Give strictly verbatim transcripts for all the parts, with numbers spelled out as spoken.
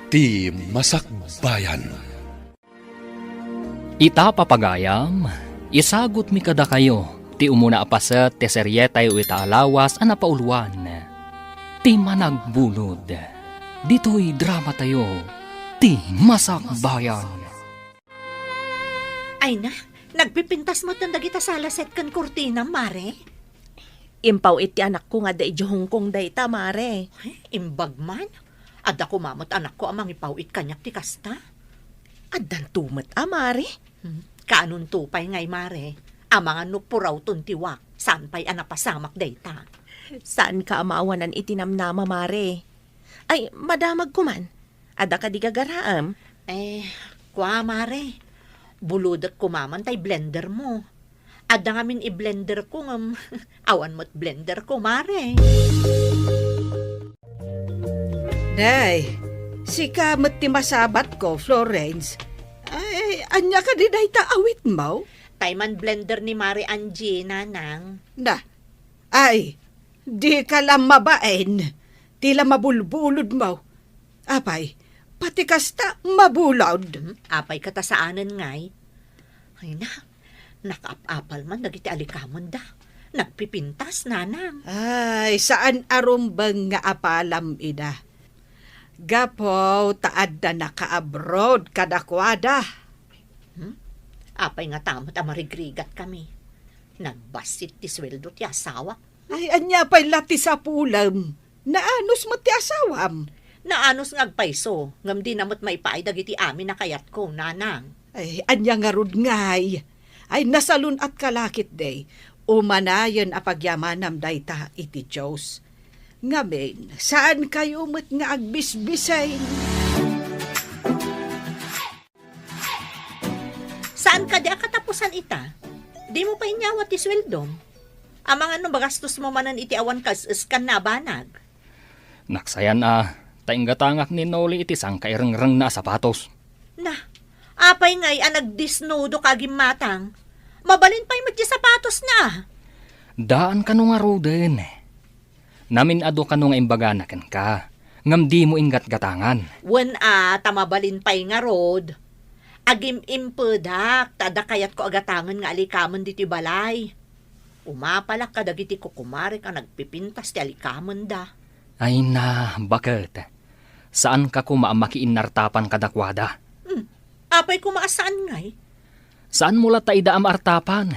Ti Masakbayan. Ita, papagayam, isagutmi kadakayo ti umuna a paset ti serietayo ita a lawas a napauluan, Ti Managbulod. Ditoy dramatayo, Ti Masakbayan. Ay na, nagpipintas met dagita salaset ken kurtina, Mare? Impaw-it ti anakko nga adda idiay Hong Kong dayta, Mare. Ay, imbag man. Adda koma met anakko a mangipaw-it kaniak ti kasta. Addanto met a, Mare. Hmm, kaanonto pay ngay, Mare? Amangan no purawton ti wak, saan pay a napasamak dayta. Saanka a maawanan iti namnama, Mare. Ay, madamag koman. Adda kadi gagaraem? Eh, kua, Mare. Bulodek koma man tay blender mo. Adda ngamin i-blender ko ngem awan met blender ko, Mare. Nay, sika met ti masabat ko, Florence. Ay, ania kadi dayta awit mo? Tay man blender ni Mare Angie, Nanang. Na, ay, dika la mabain. Ti la mabulbulod mo. Apay, pati kasta mabulod. Hmm, apay ket a saanen ngay? Ay na, nakaap-apal man dagiti alikamenda. Nagpipintas, Nanang. Ay, saan a rumbeng nga apalam ida. Gapu ta adda naka-abroad kadakuada. Hmm? Apay ngata met a marigrigatkami? Nagbassit ti sueldo ti asawa. Ay, ania pay la ti sapulem? Naanus met ti asawam. Naanus nga agpayso, ngem dina met maipaay dagiti amin a kayatko, Nanang. Ay, ania ngarud ngay? Ay, nasalun-atka la ketdi. Umanayen a pagyamanam dayta iti Dios. Ngamin, saankayo met nga agbisbisay. Saan kadi a katapusan ita? Dimo pay inyawat ti sueldom? Amangan no magastos mo manen iti awan kas-eskan a banag. Naksayan a, ta inggatangak ni Noli iti sangkairengrengna a sapatos. Na, apay ngay a nagdisnudo ka gimmatang? Mabalin pay met ti sapatosna. Daan kano ngaruden. Namin-adu kano nga imbagana kenka, ngem dimo inggatgatangan. Wen a, ta mabalin pay ngarud. Agim-impedak, ta adda kayatko a gatangen nga alikamen ditoy balay. Umapalak kadagiti kukumarek a nagpipintas ti alikamenda. Ay na, baket. Saanka koma a makiinnartapan kadakuada. Hmm. Apay koma a saan ngay? Saanmo latta ida a maartapan,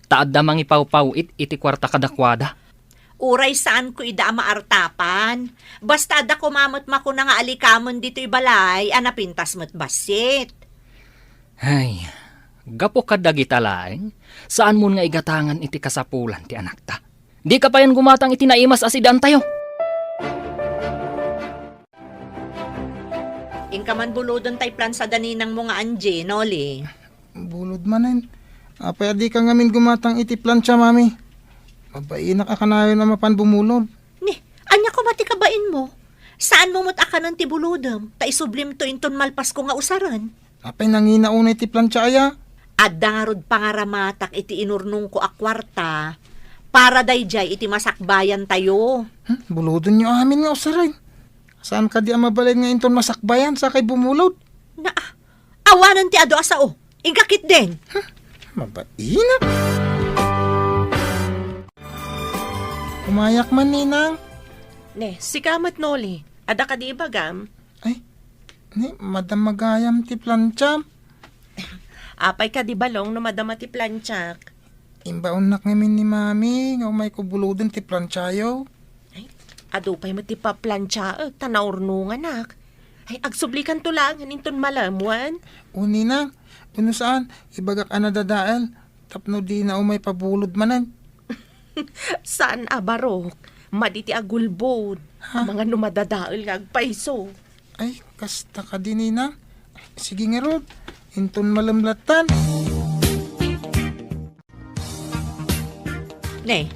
ta adda mangipawpaw-it iti kuarta kadakuada. Uray saanko ida a maartapan, basta adda koma met makuna nga alikamen ditoy balay a napintas met bassit. Ay, gapu kadagita laeng, saanmon nga igatangan iti kasapulan ti anakta. Dika payen gumatang iti naimas a sidaantayo. Inka man buloden tay plansa da ninangmo nga Angie, Noli. Bulod manen. Apay a dika ngamin gumatang iti plansa, Mami? Mabainak a kanayon a mapan bumulod. Ni, ania koma ti kabainmo? Saanmo met a kanen ti bulodem, ta isublimto inton malpasko nga usaren. Apay nangina unay ti plansa aya? Adda ngarud pangaramatak iti inurnongko a kuarta para daydiay iti masakbayantayo. Hmm, bulodenyo amin nga usaren. Saan kadi a mabalin nga inton masakbayan sakay bumulod? Na, awanen ti adu a sao. Inka ketdin. Hmm, mabainak. Umayak man, Ninang. Ne, sika met, Noli. Adda kadi ibagam? Ay, ni, madama gayam ti plansa. Apay kadi balong no madama ti plansak? Imbaonnak ngamin ni Mami nga umayko buloden ti plansayo. Ay, adu pay met ti paplansaek ta naurnonganak. Ay, agsublikanto laengen inton malem wen? O, Ninang, wenno saan, ibagak a nadadael tapno dina umay pabulod manen. Saan a barok? Madi ti agulbod. Ha? Amangan no madadael nga agpayso. Ay, kasta kadi, Ninang. Sige ngarud, inton malem lattan. Ne,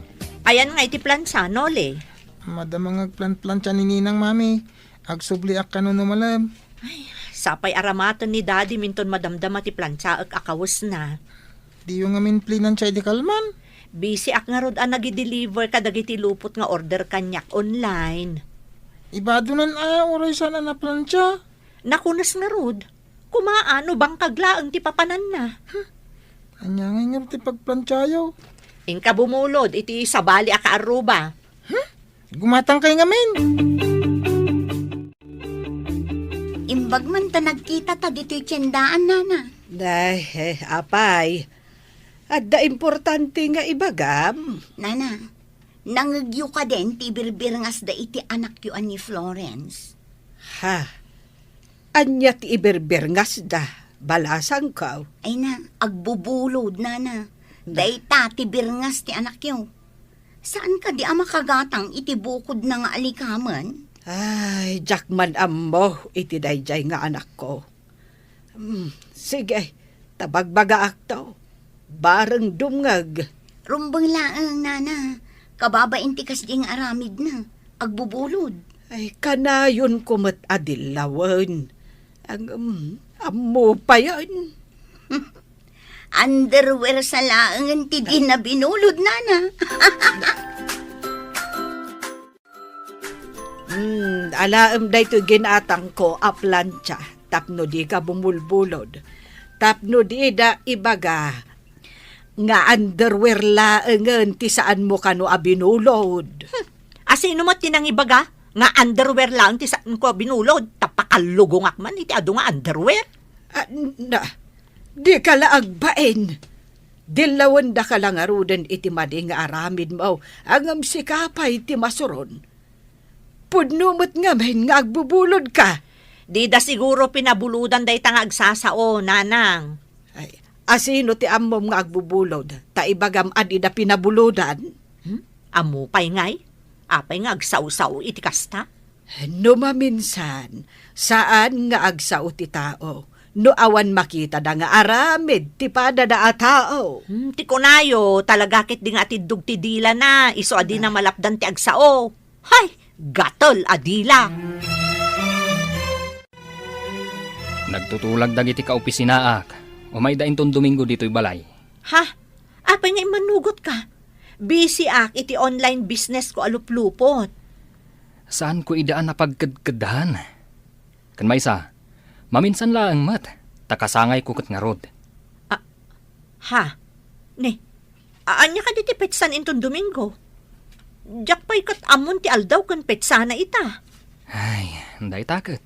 ayan nga iti plansa, Noli. Madama nga agplanplansa ni Ninang, Mami. Agsubliak kano no malem. Ay, sapay aramaten ni Daddy minton madamdama ti plansaek a kawesna. Diyo ngamin plinansa idi kalman? Busy ak ngarud a nagideliver kadagiti lupot nga order kaniak online. Ibadonan a, uray saan a naplansa. Nakunas ngarud, kumaa no bangkag laeng ti papananna. Ania ngay ngarud ti pagplantiayo? Inka bumulod iti sabali a kaarruba. Gumatangkay ngamin. Imbag man ta nagkita ta ditoy tiendaan, nana. Ay, eh, apay. Adda importante nga ibagam. Nana, nangegyo kaden ti ibirbirngasda iti anakyo a ni Florence? Ha? Ania ti ibirbirngasda? Balasangko. Ay na, agbubulod, nana. Na. Dayta ti birngas ti anakyo. Saan kadi a makagatang iti bukodna nga alikamen? Ay, diak man ammo iti daydiay nga anakko. Hmm, sige, ta bagbagaakto. Bareng dumngeg. Rumbeng laeng, nana. Kababain ti kasdi nga aramidna. Agbubulod. Ay, kanayonko met a dillawen. Ang, um, ammo payen. Underwear sa laengen ti dina binulod, nana. Hmm, alaem daytoy ginatangko a plancha tapno dika bumulbulod. Tapno dida ibaga nga underwear laengen ti saanmo kano a binulod. Hmm. Asino met ti nangibaga nga underwear laeng ti saanko a binulod? Ta pakallugongak man iti adu nga underwear. Ah, na, dika la agbain. Dillawendaka la ngaruden iti madi nga aramidmo, ngem sika pay ti masuron. Pudno met ngamin nga agbubulodka. Dida siguro pinabulodan dayta nga agsasao, nanang. Ay, asino ti ammom nga agbubulod? Ta ibagam a dida pinabulodan? Hmm? Ammo pay ngay? Apay nga agsao-sao iti kasta? No maminsan, saan nga agsao ti tao no awan makitada nga aramid ti padada a tao. Hmm, ti kunayo, talaga ketdi nga atiddog ti dilana, isu a dina malapdan ti agsao. Hay, gatel a dila! Nagtutulag dagiti kaopisinaak. Umayda inton Domingo ditoy balay. Ha? Apay nga immanugotka? Busy ak iti online business ko a luplupot. Saanko ida a napagkedkeddan. Ken maysa, maminsan laeng met, ta kasangayko ket ngarud. Ah, ha? Ni, a-, ania kadi ti petsan inton Domingo? Diak pay ket ammon ti aldaw ken petsana ita. Ay, dayta ket.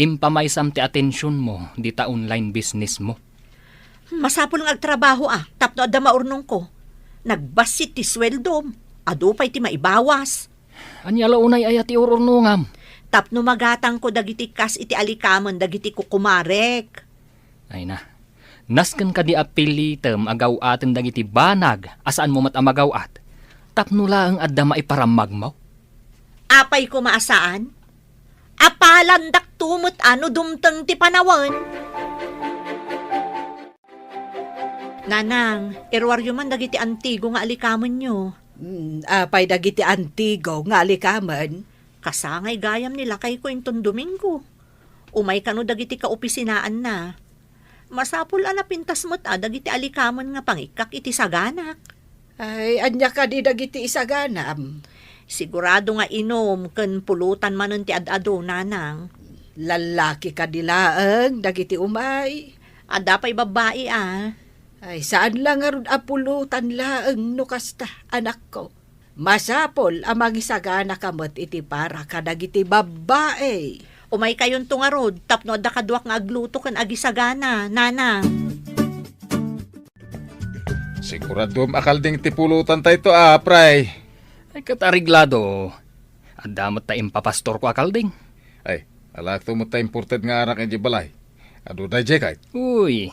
Impamaysam ti atensionmo dita online businessmo. Masapul nga agtrabahoak tapno adda maurnongko. Nagbassit ti sueldom. Adu pay ti maibawas. Ania la unay aya ti ururnongam? Tapno magatangko dagiti kas iti alikamen dagiti kukumarek. Ay na, nasken kadi a pilitem a gaw-aten dagiti banag a saanmo met a magaw-at, tapno laeng adda maiparammagmo? Apay koma a saan? Apalandakto met a no dumteng ti panawen. Nanang, iruaryo man dagiti antigo nga alikamenyo. Hmm, apay dagiti antigo nga alikamen? Kasangay gayam ni lakayko inton Domingo. Umay kano dagiti kaopisinaanna. Masapul a napintas met a dagiti alikamen nga pangikkak iti saganak. Ay, ania kadi dagiti isaganam? Sigurado nga inum ken pulutan manen ti ad-adu, nanang. Lallaki kadi laeng dagiti umay? Adda pay babbai a. Ay, saan la ngarud a pulutan laeng no kasta, anakko. Masapul a mangisaganaka met iti para kadagiti babbai. Umaykayonto ngarud tapno adda kaduak nga agluto ken agisagana, nanang. Siguradom a kalding ti pulotantayto, a, pray. Ay, ket areglado. Adda met ta impapastorko a kalding. Ay, alakto met ta imported nga arak idiay balay. Adu daydiay kay? Uy.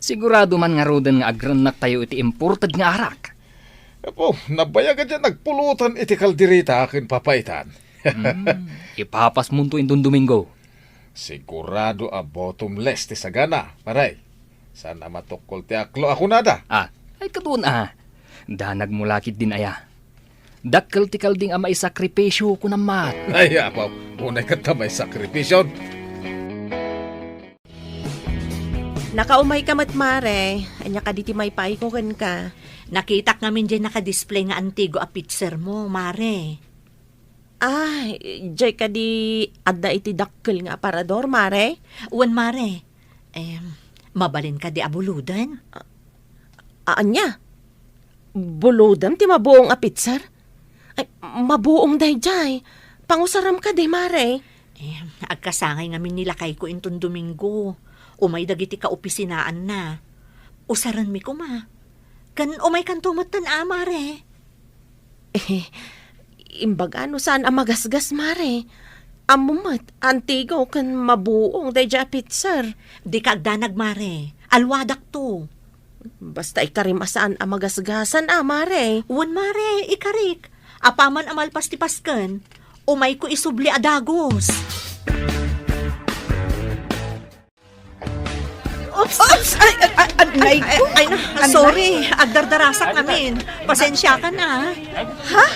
Sigurado man ngaruden nga agrennaktayo iti imported nga arak. Apo, nabayag a diay nagpulutan iti kaldereta ken papaitan. Hmm, ipapasmonto inton Domingo. Sigurado a bottomless ti sagana, pare. Saan a matukkol ti aklo a kunada. Ah, ay, kadun a. Danagmo la ketdin aya. Dakkel ti kalding a maisakripisio, kunam met. Ay, apo, unay ket ta maisakripisio. Nakaumayka met, mare. Ania kadi ti maipaayko kenka? Nakitak ngamin diay nakadisplay nga antigo a picture mo, mare. Ah, diay kadi adda iti dakkel nga aparador, Mare? Wen, Mare. Em, mabalin kadi a buloden? A-, ania? Bulodem ti mabuong a pitser? Ay, mabuong daydiay. Pangusaram kadi, Mare. Em, agkasangay ngamin ni lakayko inton Domingo. Umay dagiti kaopisinaanna. Usarenmi koma. Ken umaykanto metten a, Mare. Eh, imbaga no saan a magasgas, Mare. Ammom met, antigo ken mabuong daydiay a pitser. Dika agdanag, Mare. Alwadakto. Basta ikarim a saan a magasgasan a, Mare. Wen, Mare, ikarik. Apaman a malpas ti Pasken, umayko isubli a dagus. Oops! Oops! Ay, ay, ay, ay, nay ko. Ay, ay, na, Anay. Sorry. Agdardarasak ngamin. Pasensiakan, ah. Ha?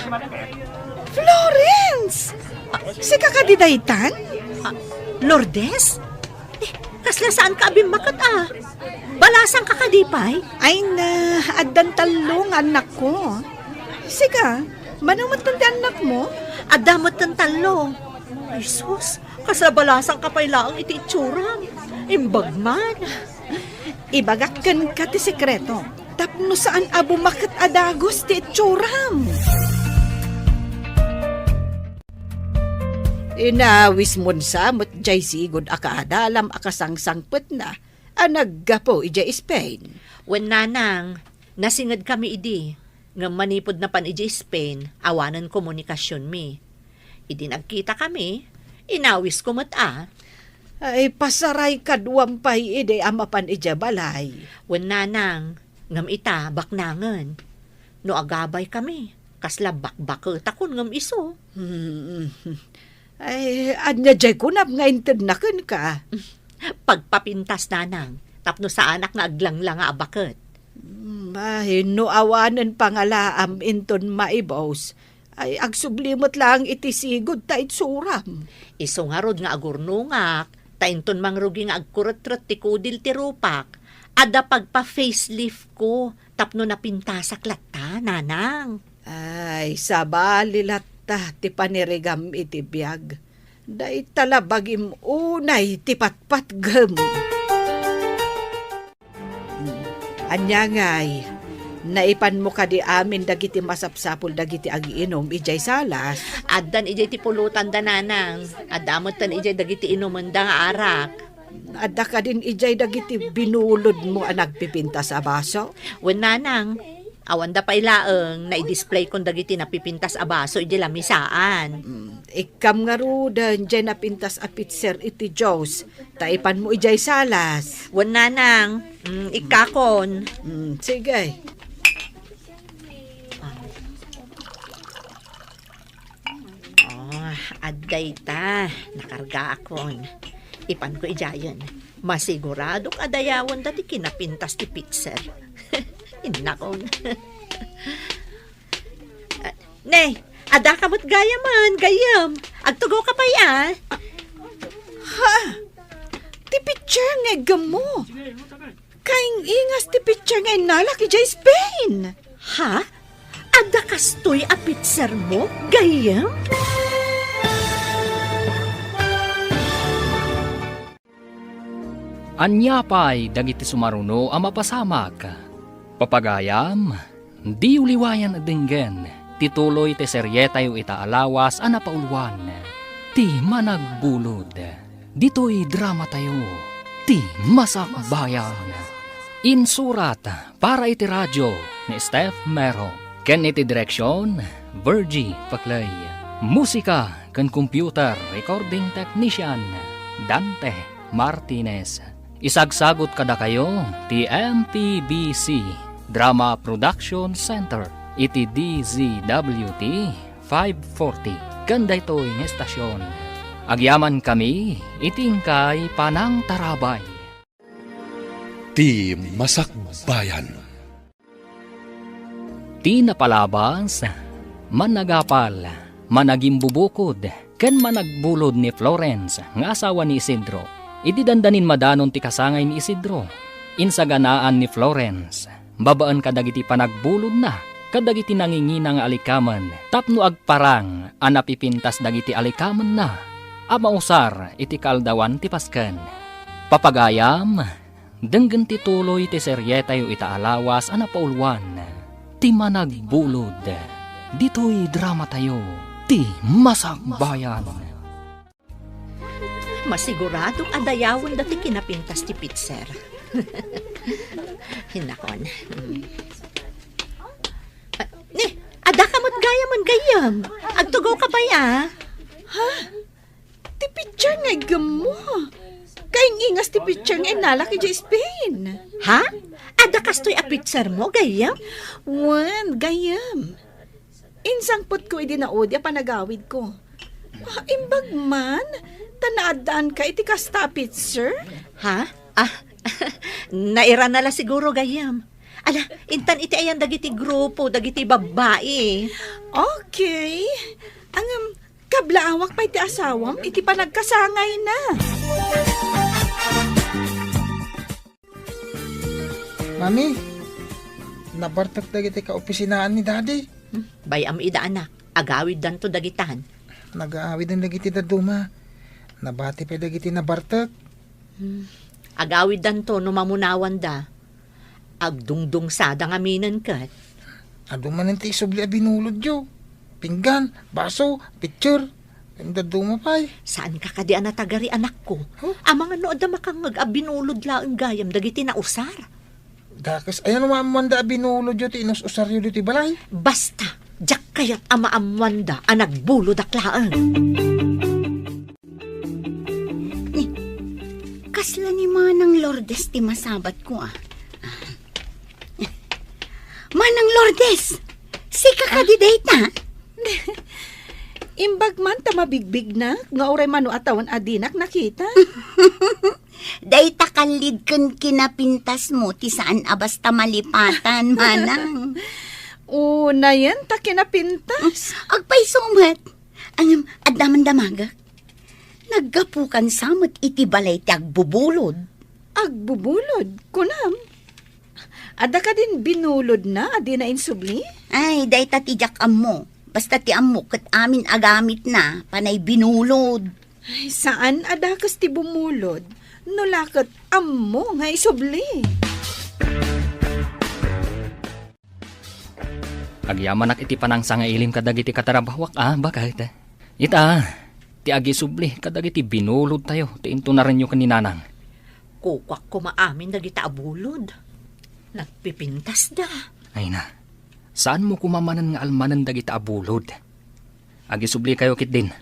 Florence! Sika kadi daytan? Ah, Lourdes? Eh, kasla saanka a bimmaket, ah? Balasangka kadi pay? Ay na, addan tallo nga annakko. Sika, mano metten ti annakmo? Adda metten tallo. Ay, sus, kasla balasangka pay laeng iti itsuram. Imbag man. Ibagak kenka ti sekreto, tapno saan a bumaket a dagus ti itsuram. Inawismon sa met jay sigud a kaadalam a kasangsangpetna a naggapu idiay Spain. Wen, nanang, nasingedkami idi, ngem manipud napan idiay Spain, awanen komunikasionmi. Idi nagkitakami, inawisko met a. Ay, pasaray kaduam pay idi a mapan idiay balay. Wen, nanang, ngem ita, baknangen. No agabaykami, kasla bakbaketakon ngem isu. Hmm. Ay, ania jay kunam nga intedna kenka? Pagpapintas, nanang, tapno saanak nga aglanglanga a baket. Hmm, ay, no awanen pangalaam inton maibus, ay, agsubli met laeng iti sigud ta itsuram. Isu ngarud nga agurnongak, ta inton mangrugi nga agkuretret ti kudil ti rupak, adda pagpa-facelift ko tapno napintasak latta, nanang. Ay, sabali latta ti panirigam iti biag. Dayta la bagim unay ti patpatgem. Ania ngay, naipanmo kadi amin dagiti masapsapul dagiti agiinum idiay salas? Addan idiay ti pulotanda, nanang. Adda metten idiay dagiti inumenda nga arak. Adda kadin idiay dagiti binulodmo a nagpipintas a baso? Wen, nanang. Awanda pay laeng, naidisplayko dagiti napipintas a baso idiay lamisaan. Mm, ikkam ngaruden diay napintas a pitser iti juice. Ta ipanmo idiay salas. Wen, nanang. Mm, ikkakon. Mm, sige. Oh, adda ita. Nakargaakon. Ipanko idiayen. Masiguradok a dayawenda ti kinapintas ti pitser. Innakon. Ah, ne, adda ka met gayamen, gayyem. Agtugaw ka pay, a. Ha? Ti pitser nga iggemmo? Kaing-ingas ti pitser nga innalak idiay Spain. Ha? Adda kastoy a pitsermo, gayyem? Ania pay dagiti sumaruno a mapasamak? Papagayam, diyo liwayan a denggen ti tuloy ti serietayo ita a lawas a napauluan, Ti Managbulod. Ditoy dramatayo, Ti Masakbayan. Insurat para iti radio ni Steph Mero, ken iti direksion, Virgie Paclay. Musika ken computer recording technician, Dante Martinez. Isagsagut kadakayo ti M P B C Drama Production Center iti D Z W T five forty ken daytoy nga estasion. Agyamankami iti inkay panangtarabay. Ti Masakbayan. Ti napalabas, managapal, managimbubukod, ken managbulod ni Florence nga asawa ni Isidro. Idi dandanin madanon ti kasangay ni Isidro, insaganaan ni Florence, babaen kadagiti panagbulodna, kadagiti nangingina nga alikamen tapno agparang a napipintas dagiti alikamenna a mausar iti kaaldawan ti Pasken. Papagayam, denggen ti tuloy ti serietayo ita a lawas a napauluan, Ti Managbulod, ditoy dramatayo, Ti Masakbayan. Masiguradong adayawenda ti kinapintas ti pitser. Hinakon. Ah, ni, adda ka met gayamen gayyem. Agtugaw ka pay, a? Ha? Ti pitser nga iggemmo? Kaing-ingas ti pitser nga innalak idiay Spain. Ha? Adda kastoy a pitsermo, gayyem? Wen, gayyem. Insangpetko idi naudi a panagawidko. Ah, imbag man, ta naaddaanka iti kasta a pitser? Ha? Ah, nairana la siguro, gayyem. Ala, intan iti ayan dagiti grupo, dagiti babbai. Okay. Ngem, kablaawak pay ti asawam iti panagkasangayna. Mami, nabartek dagiti kaopisinaan ni Daddy. Hmm, bay-am ida, anak. Agawiddanto dagitan. Nagaawiden dagiti dadduma. Nabati pay dagiti nabartek. Hmm. Agawiddanto no mamunawanda. Agdungdungsada ngaminen ket. Adu manen ti isubli a binulodyo. Pinggan, baso, pitser. Ken dadduma pay. Saanka kadi a natagari, anakko? Huh? Amangan no adda makangngeg a binulod laeng gayam dagiti nausar. Dakes, ayan maammoanda a binulodyo ti inus-usaryo ditoy balay? Basta, diak kayat a maammoanda a nagbulodak laeng. Ni, kasla ni Manang Lourdes ti masabatko, a. Manang Lourdes, sika kadi dayta? Imbag man ta mabigbignak nga uray mano a tawen a dinak nakita. Dayta kallid ken kinapintasmo ti saan a basta malipatan, manang. Unayen ta kinapintas. Agpayso met. Ngem, adda man damagek. Naggapukan sa met iti balay ti agbubulod. Agbubulod, kunam? Adda kadin binulodna a dina insubli? Ay, dayta ti diak ammo. Basta ti ammo ket amin a gamitna, panay binulod. Ay, saan a dakes ti bumulod, no la ket ammo nga isubli. Agyamanak iti panangsangailim kadagiti katarabawak a baket. Ita, ti agisubli kadagiti binulodtayo ti intunarenyo ken ni Nanang. Kukuak koma amin dagita a bulod. Nagpipintasda. Ay na, saanmo koma manen nga almanen dagita a bulod. Agisublikayo ketdin.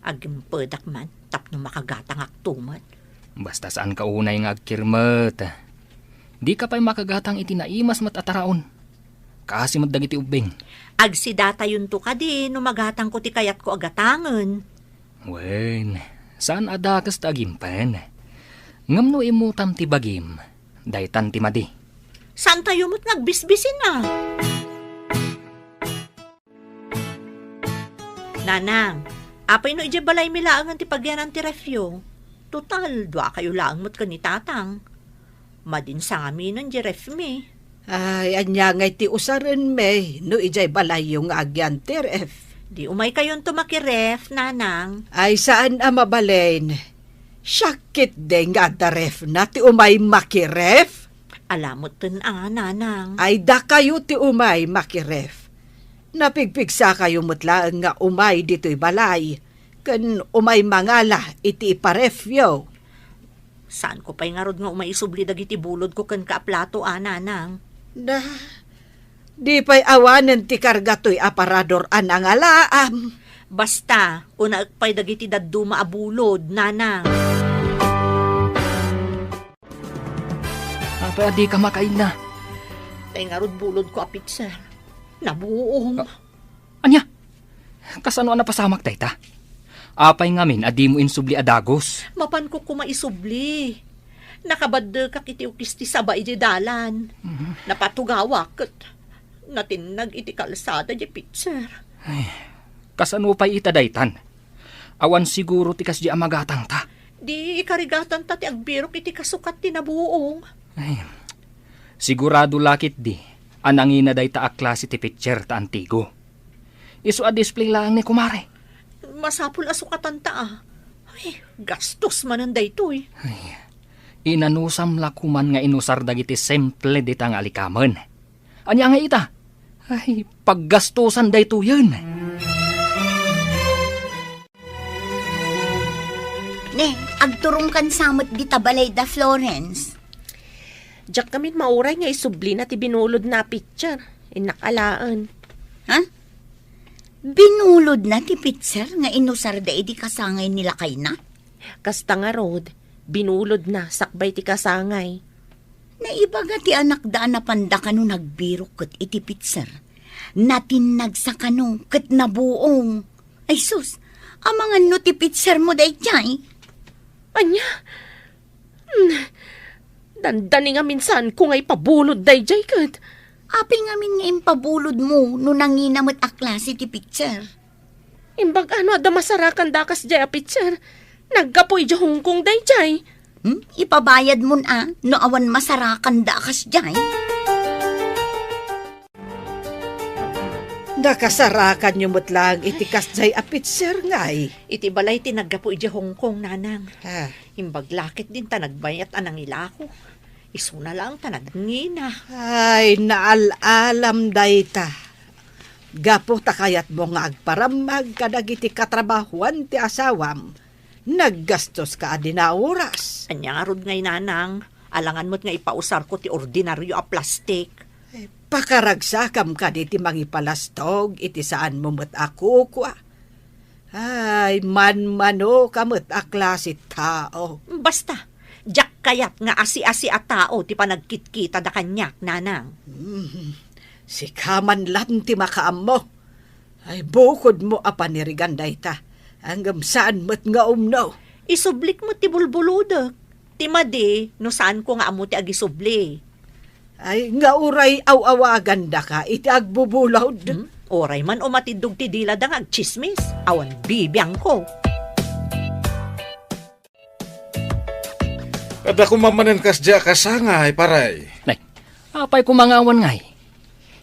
Agimpedak man tapno makagatangakto met. Basta saanka unay nga agkirmet. Dika pay makagatang iti naimas met a taraon. Kaasi met dagiti ubbing. Agsidatayonto kadi no magatangko ti kayatko a gatangen. Wen, saan a dakes ta agimpen. Ngem no immutam ti bagim, daytan ti madi. Saantayo met nga agbisbisin a. Nanang, apay no idiay balaymi laengen ti pagyanan ti refyo? Total, duakayo laeng met ken ni Tatang. Madin sangaminen diay refmi. Ay, ania ngay ti usarenmi no idiay balayyo nga agyan ti ref? Di umaykayonto makiref, Nanang. Ay, saan a mabalin. Siak ketdi nga adda refna ti umay makiref? Ala metten a, Nanang. Ay, dakayo ti umay makiref. Napigpigsakayo met laeng nga umay ditoy balay, ken umay mangala iti iparefyo. Saanko pay ngarud nga umay isubli dagiti bulodko kenka a plato a, Nanang. Da, di pay awanen ti karga toy aparador a nangalaam. Basta, unaek pay dagiti dadduma a bulod, Nanang. Apay a dika makaila? Tay ngarud bulodko a pitser. Nabuong. Ah, ania? Kasano a napasamak dayta? Apay ngamin a dimo insubli a dagus? Mapanko koma isubli. Nakabaddekak iti ukis ti saba idiay dalan. Mhm. Napatugawak ket natinnag iti kalsada diay pitser. Ay, kasano pay ita daytan? Awan siguro ti kasdi a magatangta. Di ikarigatanta ti agbirok iti kasukat ti nabuong. Ay, sigurado la ketdi a nangina dayta a klase ti pitcher ta antigo. Isu a display laeng ni kumare. Masapul a sukatanta, a. Ay, gastos manen daytoy. Ay, inanusam la koman nga inusar dagiti simple dita nga alikamen. Ania nga ita? Ay, paggastosan daytoyen. Ne, agturongkan sa met dita balay da Florence. Diak ngamin mauray nga isublina ti binulodna a pitcher. Innak alaen. Ha? Binulodna ti pitcher nga inusarda idi kasangay ni lakayna? Kasta ngarud, binulodna sakbay ti kasangay. Naibaga ti anakda a napanda kano nagbirok ket iti pitcher. Natinnagsa kano ket nabuong. Ay sus, amangan no ti pitcher mo daydiay? Ania? Hmm. Dandani nga minsan ko nga ipabulod daydiay ket. Apay ngamin nga impabulod mo no nangina met a klase ti pitcher? Imbag ano adda masarakan dakas jay a pitcher? Naggapu idiay Hong Kong daydiay. Hmm? Ipabayad mon a no awan masarakan dakas jay. Nakasarakanyo met laeng iti kasjay a pitcher ngay. Iti balay ti naggapu idiay Hong Kong, nanang. Ah. Imbag la ket dinta nagbayat a nangilako. Isuna laeng ta nagngina. Ay, naal-alam dayta. Gapu ta kayatmo nga agparammag kadagiti katrabahuan ti asawam, naggastoska a dina oras. Ania ngarud ngay, nanang? Alangan met nga ipausarko ti ordinario a plastik. Ay, pakaragsakam kadi ti mangipalastog iti saanmo met a kukua. Ay, manmanoka met a klase tao. Basta, diak kayat nga asi-asi a tao ti panagkitkitada kaniak, nanang. Hmm, sika man laeng ti makaammo. Ay, bukodmo a panirigan dayta, ngem saan met nga umno. Isublik met ti bulbulodek. Ti madi, no saanko nga ammo ti agisubli. Ay, nga uray aw-awagandaka iti agbubulod. Hmm? Uray man umatiddog ti dilada nga agtsismis, awan bibiangko. Adda koma manen kasdiay a kasangay, paray. Nay, apay koma nga awan ngay?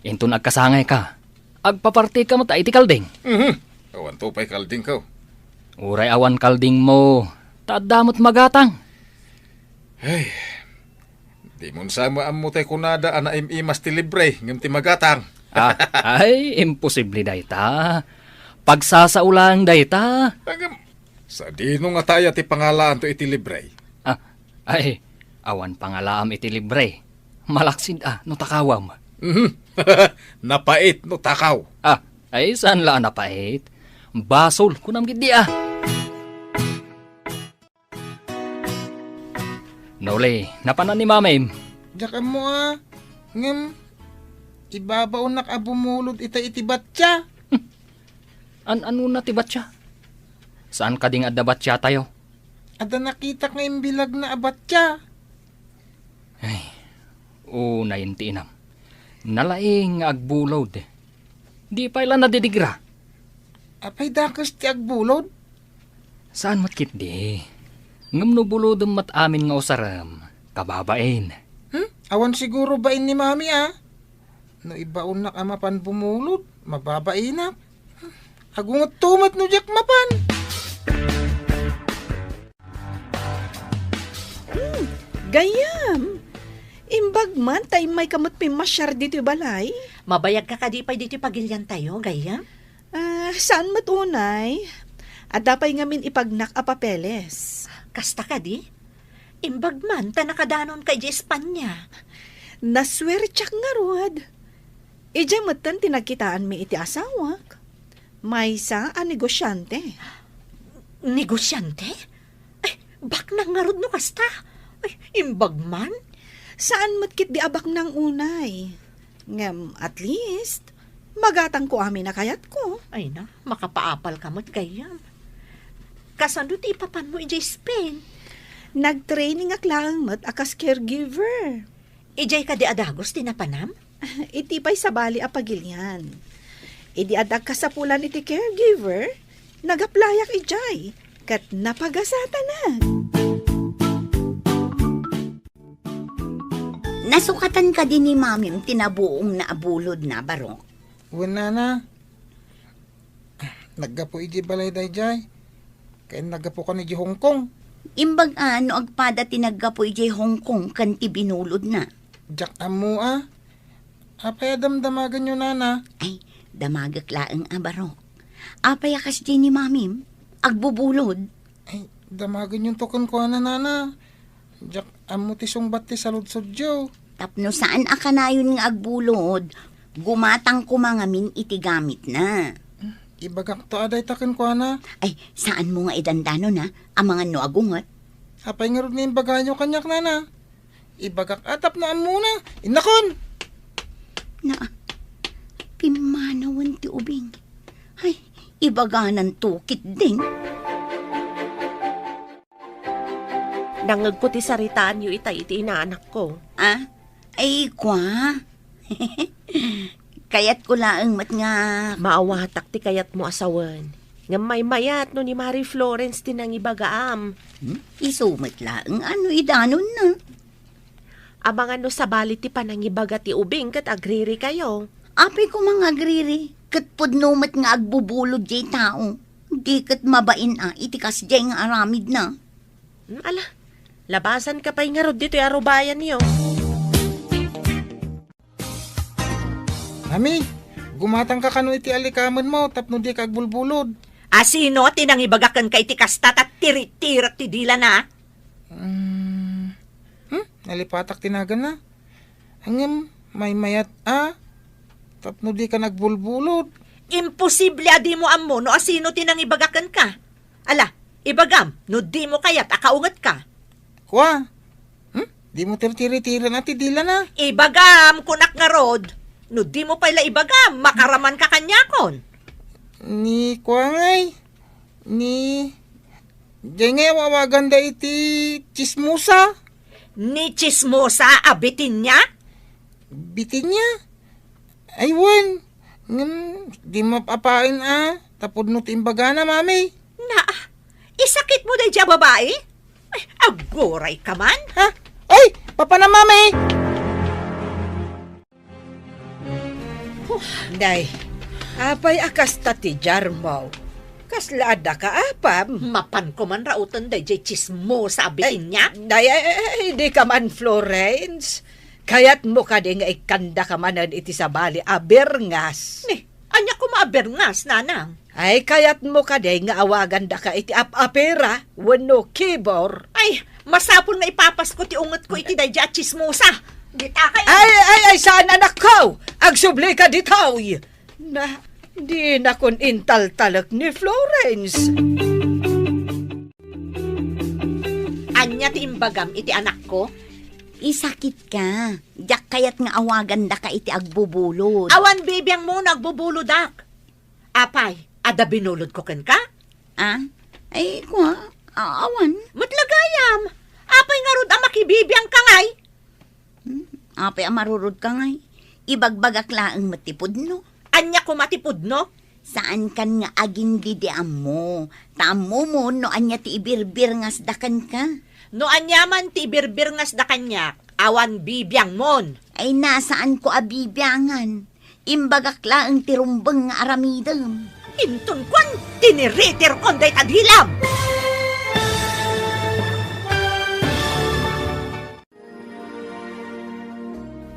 Inton agkasangayka, agpapartika met iti kalding. Mhm. Awanto pay kaldingko. Uray awan kaldingmo, ta adda met magatang. Ay, di mo sa maammo tay kunada a naim-imas ti libre ngem ti magatang. Ah, ay, imposible dayta. Pagsasao laeng dayta. Ngem, sadino nga taya ti pangalaanto iti libre? Ah, ay, awan pangalaam iti libre. Malaksid a no takawam. Mhm. Napait no takaw. Ah, ay, saan la a napait? Basol, kunam gid di a. Noli, napanan ni Mamim? Diak ammo a. Ngem, ibabaonak a bumulod ita iti batya. An-anona ti batya? Saan kadi nga adda batya tayo? Adda nakitak nga imbilagna a batya. Ay, unay ti inam. Nalaing nga agbulod. Di pay la nadidigra. Apay dakes ti agbulod? Saan met ketdi. Ngem no bulodem met amin nga usarem, kababain. Hmm? Awan siguro bain ni Mami, a? No ibaonnak a mapan bumulod, mababainak. Agungetto met no diak mapan. Hmm, gayyem. Imbag man ta immayka met pimmasiar ditoy balay. Mabayagka kadi pay ditoy pagiliantayo, gayyem? Ah, saan met unay? Adda pay ngamin ipagnak a papeles. Kasta kadi? Imbag man ta nakadanonka idiay Espanya. Nasuertiak ngarud. Idiay metten ti nagkitaanmi iti asawak. Maysa a negosiante. Negosiante? Ay, baknang ngarud no kasta. Ay, imbag man. Saan met ketdi a baknang unay. Ngem, at least, magatangko amin a kayatko. Ay na, makapaapalka met gayyem. Kasano ti ipapanmo idiay Spain? Nagtrainingak laeng met a kas caregiver. Idiay kadi a dagus ti napanam? Iti pay sabali a pagilian. Idi adda kasapulan iti caregiver, nag-applyak idiay, ket napagasatanak. Nasukatan kadi ni Mamim ti nabuongna a bulodna, Barok? Wen, Nana. Naggapu idiay balay daydiay. Ken naggapukan idiay Hong Kong. Imbag a no agpada ti naggapu idiay Hong Kong ken ti binulodna. Diak ammo a. Apay a damdamagenyo, Nana? Ay, damagek laeng a, Barok. Apay a kasdiay ni Mamim? Agbubulod? Ay, damagenyonto kenkuana, Nana. Diak ammo ti sungbat ti saludsodyo. Tapno saan a kanayon nga agbulod, gumatang koma ngamin iti gamitna. Ibagakto a dayta kenkuana. Ay, saanmo nga idandanon, a, amangan no agunget. Apay ngarud nga imbagayo kaniak, Nana? Ibagak a tapno ammona. Innakon! Na, pimmanawen ti ubing. Ay, ibagananto ketdin. Nangngegko ti saritaanyo itay iti inaanakko. Ah? Ay, kua? Kayatko laeng met nga... Maawatak ti kayatmo a sawen. Ngem maymayat no ni Mari Florence ti nangibagaam. Hmm? Isu met laeng a no idanonna. Amangan no sabali ti panangibaga ti ubing ket agririkayo. Apay koma nga agriri, ket pudno met nga agbubulod diay tao. Di ket mabain a iti kasdiay nga aramidna. Hmm, ala, labasanka pay ngarud ditoy a rubayanyo. Mami, gumatangka kano iti alikamenmo tapno dika agbulbulod. A sino ti nangibaga kenka iti kasta ta tiritirek ti dilana? Hmm. Hmm? Nalipatak ti naganna. Ngem maymayat a tapno dika agbulbulod. Imposible a dimo ammo no a sino ti nangibaga kenka. Ala, ibagam no dimo kayat a kaungetka. Kua? Hmm? Dimo tirtiritiren a ti dilana? Ibagam, kunak ngarud. No dimo pay la ibagam, makaramanka kaniakon. Ni kua ngay? Ni, diay ngay aw-awaganda iti tsismosa? Ni tsismosa a Bitinia? Bitinia? Ay, wen. Ngem, di mapaapaen a, ta pudno ti imbagana, Mami. Na, isakitmo daydiay a babai? Ay, agurayka man. Ha? Ay, papanam, Mami! Huh. Nay, apay a kasta ti diarmo? Kasla addaka apam? Mapanko man rauten daydiay tsismosa a Bitinia? Ay, nay, ay, ay, ay, dika man, Florence. Kayatmo kadi nga ikkandaka manen iti sabali a birngas? Ni, ania koma a birngas, nanang? Ay, kayatmo kadi nga awagandaka iti ap-apira wenno kibor? Ay, masapul nga ipapasko ti ungetko iti daydiay a tsismosa. Dita kayo. Ay, ay, ay, saan, anakko? Agsublika ditoy. Na, dinakon intaltalek ni Florence. Ania ti imbagam iti anakko? Isakitka. Diak kayat nga awagandaka iti agbubulod. Awan bibiangmo no agbubulodak. Apay, adda binulodko kenka? Ah? Ay, kua, a-, awan. Met la gayam. Apay ngarud a makibibiangka ngay? Hmm? Apay a marurodka ngay? Ibagbagak laeng met ti pudno. Ania koma ti pudno? Saankan nga agin-, didi ammo. Ta ammomon no ania ti ibirbirngasda kenka. No ania man ti ibirbirngasda kaniak, awan bibiangmon. Ay, na, saanko a bibiangan. Imbagak laeng ti rumbeng nga aramidem. Inton kuan, tiniritirkon dayta dilam.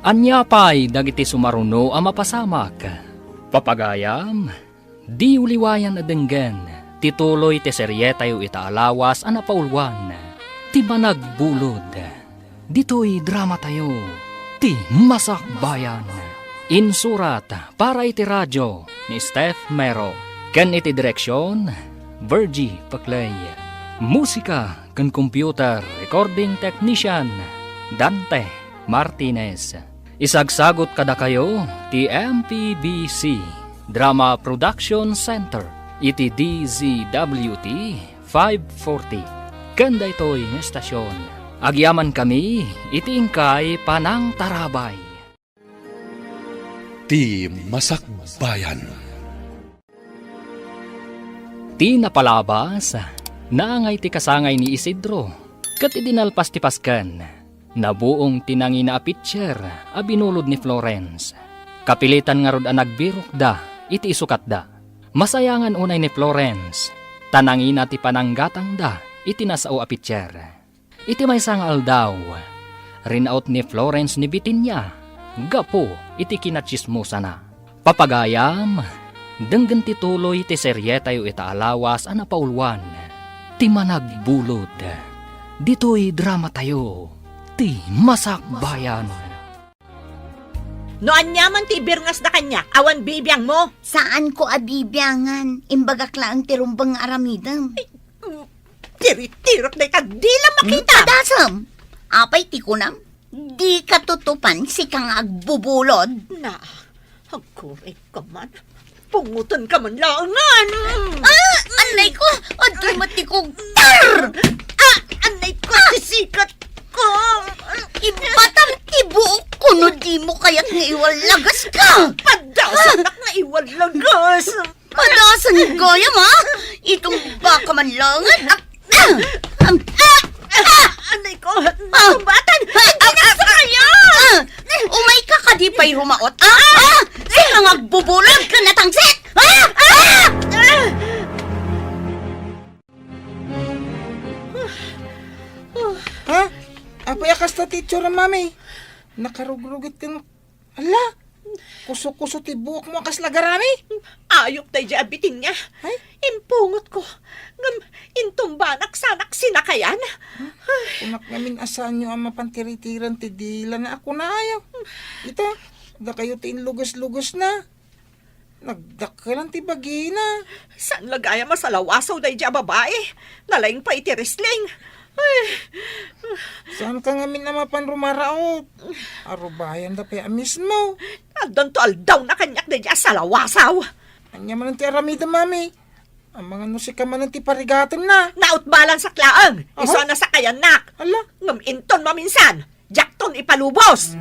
Ania pay dagiti sumaruno a mapasamak? Papagayam, diyo liwayan a denggen ti tuloy ti serietayo ita a lawas a napauluan, ti Managbulod. Ditoy dramatayo, ti Masakbayan. Insurat para iti radio ni Steph Mero, ken iti direksion, Virgie Paclay. Musika ken computer recording technician, Dante Martinez. Isagsagot kadakayo ti M P B C Drama Production Center iti D Z W T five forty. Ken daytoy nga estasion, agyamankami iti inkay panangtarabay. Ti Masakbayan. Ti napalabas, naangay ti kasangay ni Isidro, ket idi nalpas ti pasken, Nabuong ti nangina a pitser a binulod ni Florence. Kapilitan ngarud a nagbirokda iti isukatda. Masayangan unay ni Florence, ta nangina ti pananggatangda iti nasao a pitser. Iti maysa nga aldaw, rinaut ni Florence ni Bitinia gapu iti kinatsismosana. Papagayam, denggen ti tuloy ti serietayo ita a lawas a napauluan, Ti Managbulod. Ditoy dramatayo, Ti Masakbayan. No aniaman ti ibirngasda kaniak, awan bibiangmo. Saanko a bibiangan. Imbagak laeng ti rumbeng nga aramidem. Ay, mm, tiritirok dayta dila makita. Hmm, padasem. Apay ti kunam? Dika tutupan, sika nga agbubulod. Na, agkuray ka man. Pungutan ka man laengan. Ah, anay ko! Adtoy met ti kugtar! Ah, anay ko, ti sikat ko! Ibatam ti buok ko no di mo kayat nga iwallagas ka! Padasanak nga iwallagas! Padasan gayam, ha? Itumba ka man laengan. Ah! Ah! Ah! Ah! Anay ko! Ah! Tumbatan! Ah! Ay, ah! Ginasa kayo! Ah! Umay ka kadi pay rumaot, ah? Ah! Sika nga agbubulod ken natangsit! Ah! Ah! Ah! Ha? Apay a kasta ti itsuram, Mami? Nakarugrugit ken, ala, kuso-kuso ti buokmo a kasla garami? Ayok daydiay a Bitinia. Ay? Impungotko. Ngem intumbanak sanak sinakayan. Kunak ngamin a saanyo a mapan tiritiran ti dilana a kunayo. Ita, dakayo ti inluges-lugesna. Nagdakkelan ti bagina. Saan la gayam a salawasaw daydiay a babai? Nalaing pay iti wrestling. Ay. Saan ka ngamin a mapan rumaraot? Arubayanda pay a mismo. Addanto aldawna kaniak daydiay a salawasaw. Ania manen ti aramidem, Mami? Amangan no sika manen ti parigatenna. Nautbalansak laeng. Aha. Isu a nasakayannak. Ala. Ngem inton maminsan, diakton ipalubos.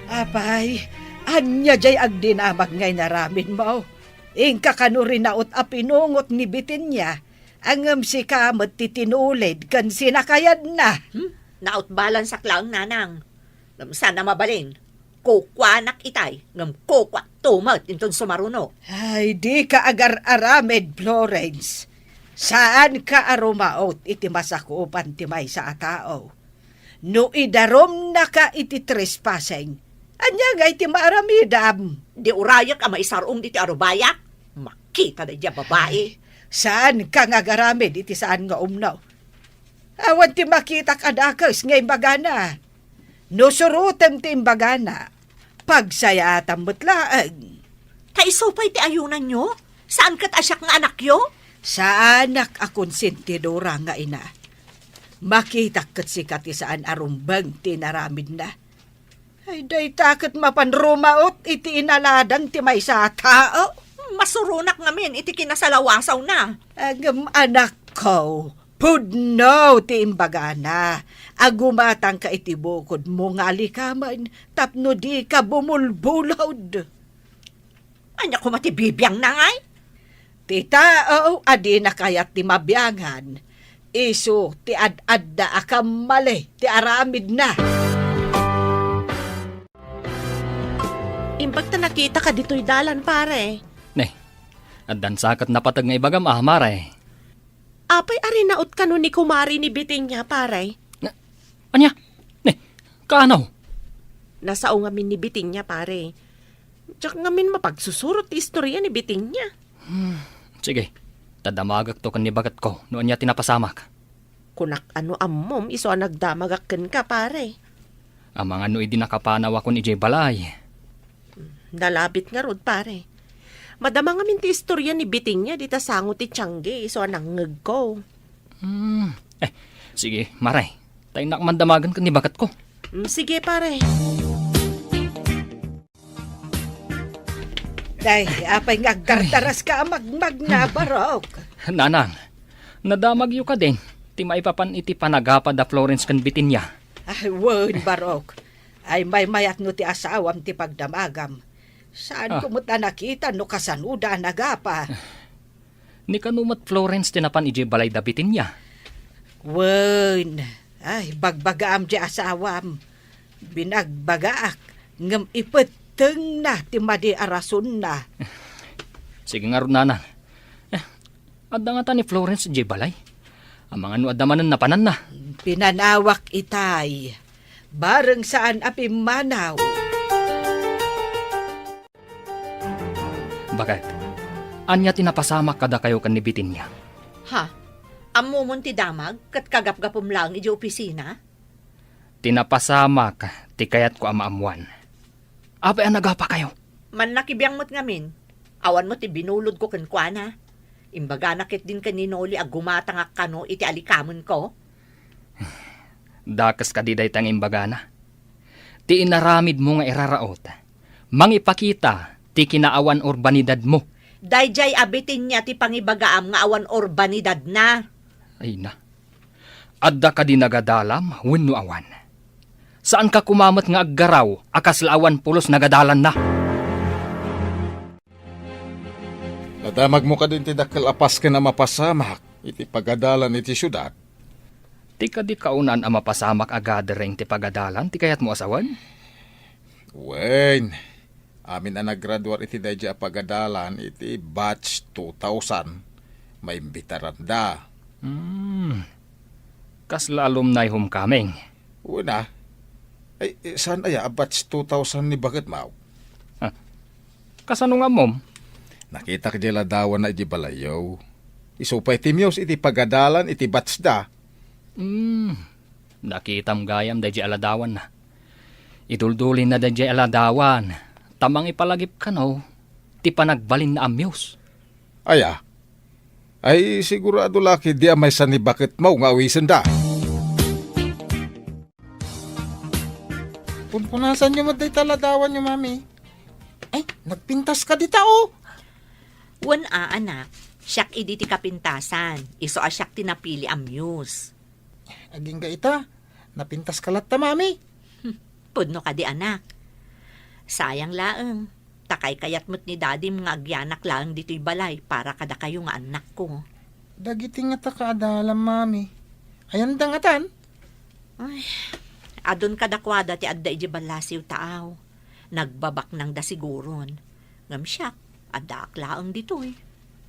Apay, ania jay agdinamag nga inaramidmo? Inka kano rinaut a pinungot ni Bitinia, ngem sika met ti tinulid ken sinakayanna. Hmm? Nautbalansak laeng, nanang. Ngem saan a mabalin. Kukuanak itay, ngem kukuakto met inton sumaruno. Ay, dika agar-aramid, Florence. Saanka a rumaot iti masakupan ti maysa a tao. No idarumnaka iti trespassing, ania ngay ti maaramidam? Di urayek a maisar-ong ditoy arubayak? Makita daydiay a babai. Ay, saanka nga agaramid iti saan nga umno. Awan ti makitak a dakes nga imbagana. No surotem ti imbagana, pagsayaatam met laeng. Ta isu pay ti ayunanyo? Saan ket a siak nga anakyo? Saanak a konsentidora nga ina. Makitak ket sika ti saan a rumbeng ti inaramidna. Ay, dayta ket mapan rumaot iti inaladan ti maysa a tao. Masuronak ngamin iti kinasalawasawna. Ngem, anakko, pudno ti imbagana a gumatangka iti bukodmo nga alikamen tapno dika bumulbulod. Ania koma ti bibiangna ngay? Ti tao a dina kayat ti mabiangan, isu ti ad-adda a kammali ti aramidna. Imbag ta nakitaka ditoy dalan, pare. Ne, addan sa ket napateg nga ibagam, a, mare. Apay a rinaut kano ni kumare ni Bitinia, pare? Na, ania? Ne, kaano? Nasao ngamin ni Bitinia, pare. Diak ngamin mapagsusurot ti istorya ni Bitinia. Hmm, sige. Ta damagakto ken ni baketko no ania ti napasamak. Kunak a no ammom isu a nagdamagak kenka, pare. Amangan no idi nakapanawakon idiay balay. Nalabit ngarud, pare. Madama ngamin ti istorya ni Bitinia dita sango ti tiangge isu a nangngegko. Hmm. Eh, sige, mare. Ta innak man damagen ken ni baketko. Mm, sige, pare. Day, apay nga agdardaras ka a magmagna, Barok? Nanang, nadamagyo kadin ti maipapan iti panagapa da Florence ken Bitinia? Ay, wen, Barok. Ay, maymayat no ti asawam ti pagdamagam. Saanko met a nakita no kasanoda a nagapa. Ni kano met Florence ti napan idiay balay da Bitinia? Wen, ay, bagbagaam diay asawam. Binagbagaak, ngem ipettengna ti madi a rasonna. Sige ngarud, nanang. Eh, adda ngata ni Florence idiay balay? Amangan no adda manen napananna. Pinanawak itay. Bareng saan a pimmanaw. Baket, ania ti napasamak kadakayo ken ni Bitinia? Ha? Ammomon ti damag ket kagapgapum laeng idiay opisina? Ti napasamak ti kayatko a maammoan. Apay a nagapakayo? Mannakibiang met ngamin. Awan met ti binulodko kenkuana. Imbagana ketdin ken ni Noli a gumatangak kano iti alikamenko. Dakes kadi dayta nga imbagana? Ti inaramidmo nga iraraut, mangipakita ti kinaawan urbanidadmo. Daydiay a Bitinia ti pangibagaam nga awan urbanidadna. Ay na. Adda kadi nagadalam wenno awan? Saanka koma met nga aggaraw a kasla awan pulos nagadalanna? Nadamagmo kadin ti dakkel a pasken a mapasamak iti pagadalan iti siudad? Ti kadi kaunaan a mapasamak a gathering ti pagadalan ti kayatmo a sawen? Wen, amin a naggraduar iti daydiay a pagadalan iti batch two thousand, maimbitaranda. Hmm. Kasla alumni homecoming? Wen a. Ay, eh, saan aya a batch two thousand ni baketmo? Ah, kasano nga ammom? Nakitak diay ladawanna idiay balayyo. Isu pay ti Muse iti pagadalan iti batchda. Hmm, nakitam gayam daydiay a ladawanna. Iduldulinna daydiay a ladawan, ta mangipalagip kano ti panagbalinna a Muse. Aya? Ay, sigurado la ketdi a maysa ni baketmo nga awisenda. Punpunasanyo met dayta ladawanyo, Mami. Ay, nagpintas ka dita, oh. Wen a, anak. Siak idi ti kapintasan. Isu a siak ti napili a Muse. Agingga ita, napintas ka latta, Mami. Hmm, pudno kadi, anak. Sayang laeng. Ta kaykayat met ni Dadim nga agyanak laeng ditoy balay para kadakayo nga annakko. Dagiti ngata kaadalam, Mami. Ayanda ngatan? Ay, adun kadakuada ti adda idiay ballasiw taaw. Nagbabaknangda siguron. Ngem siak, addaak laeng ditoy.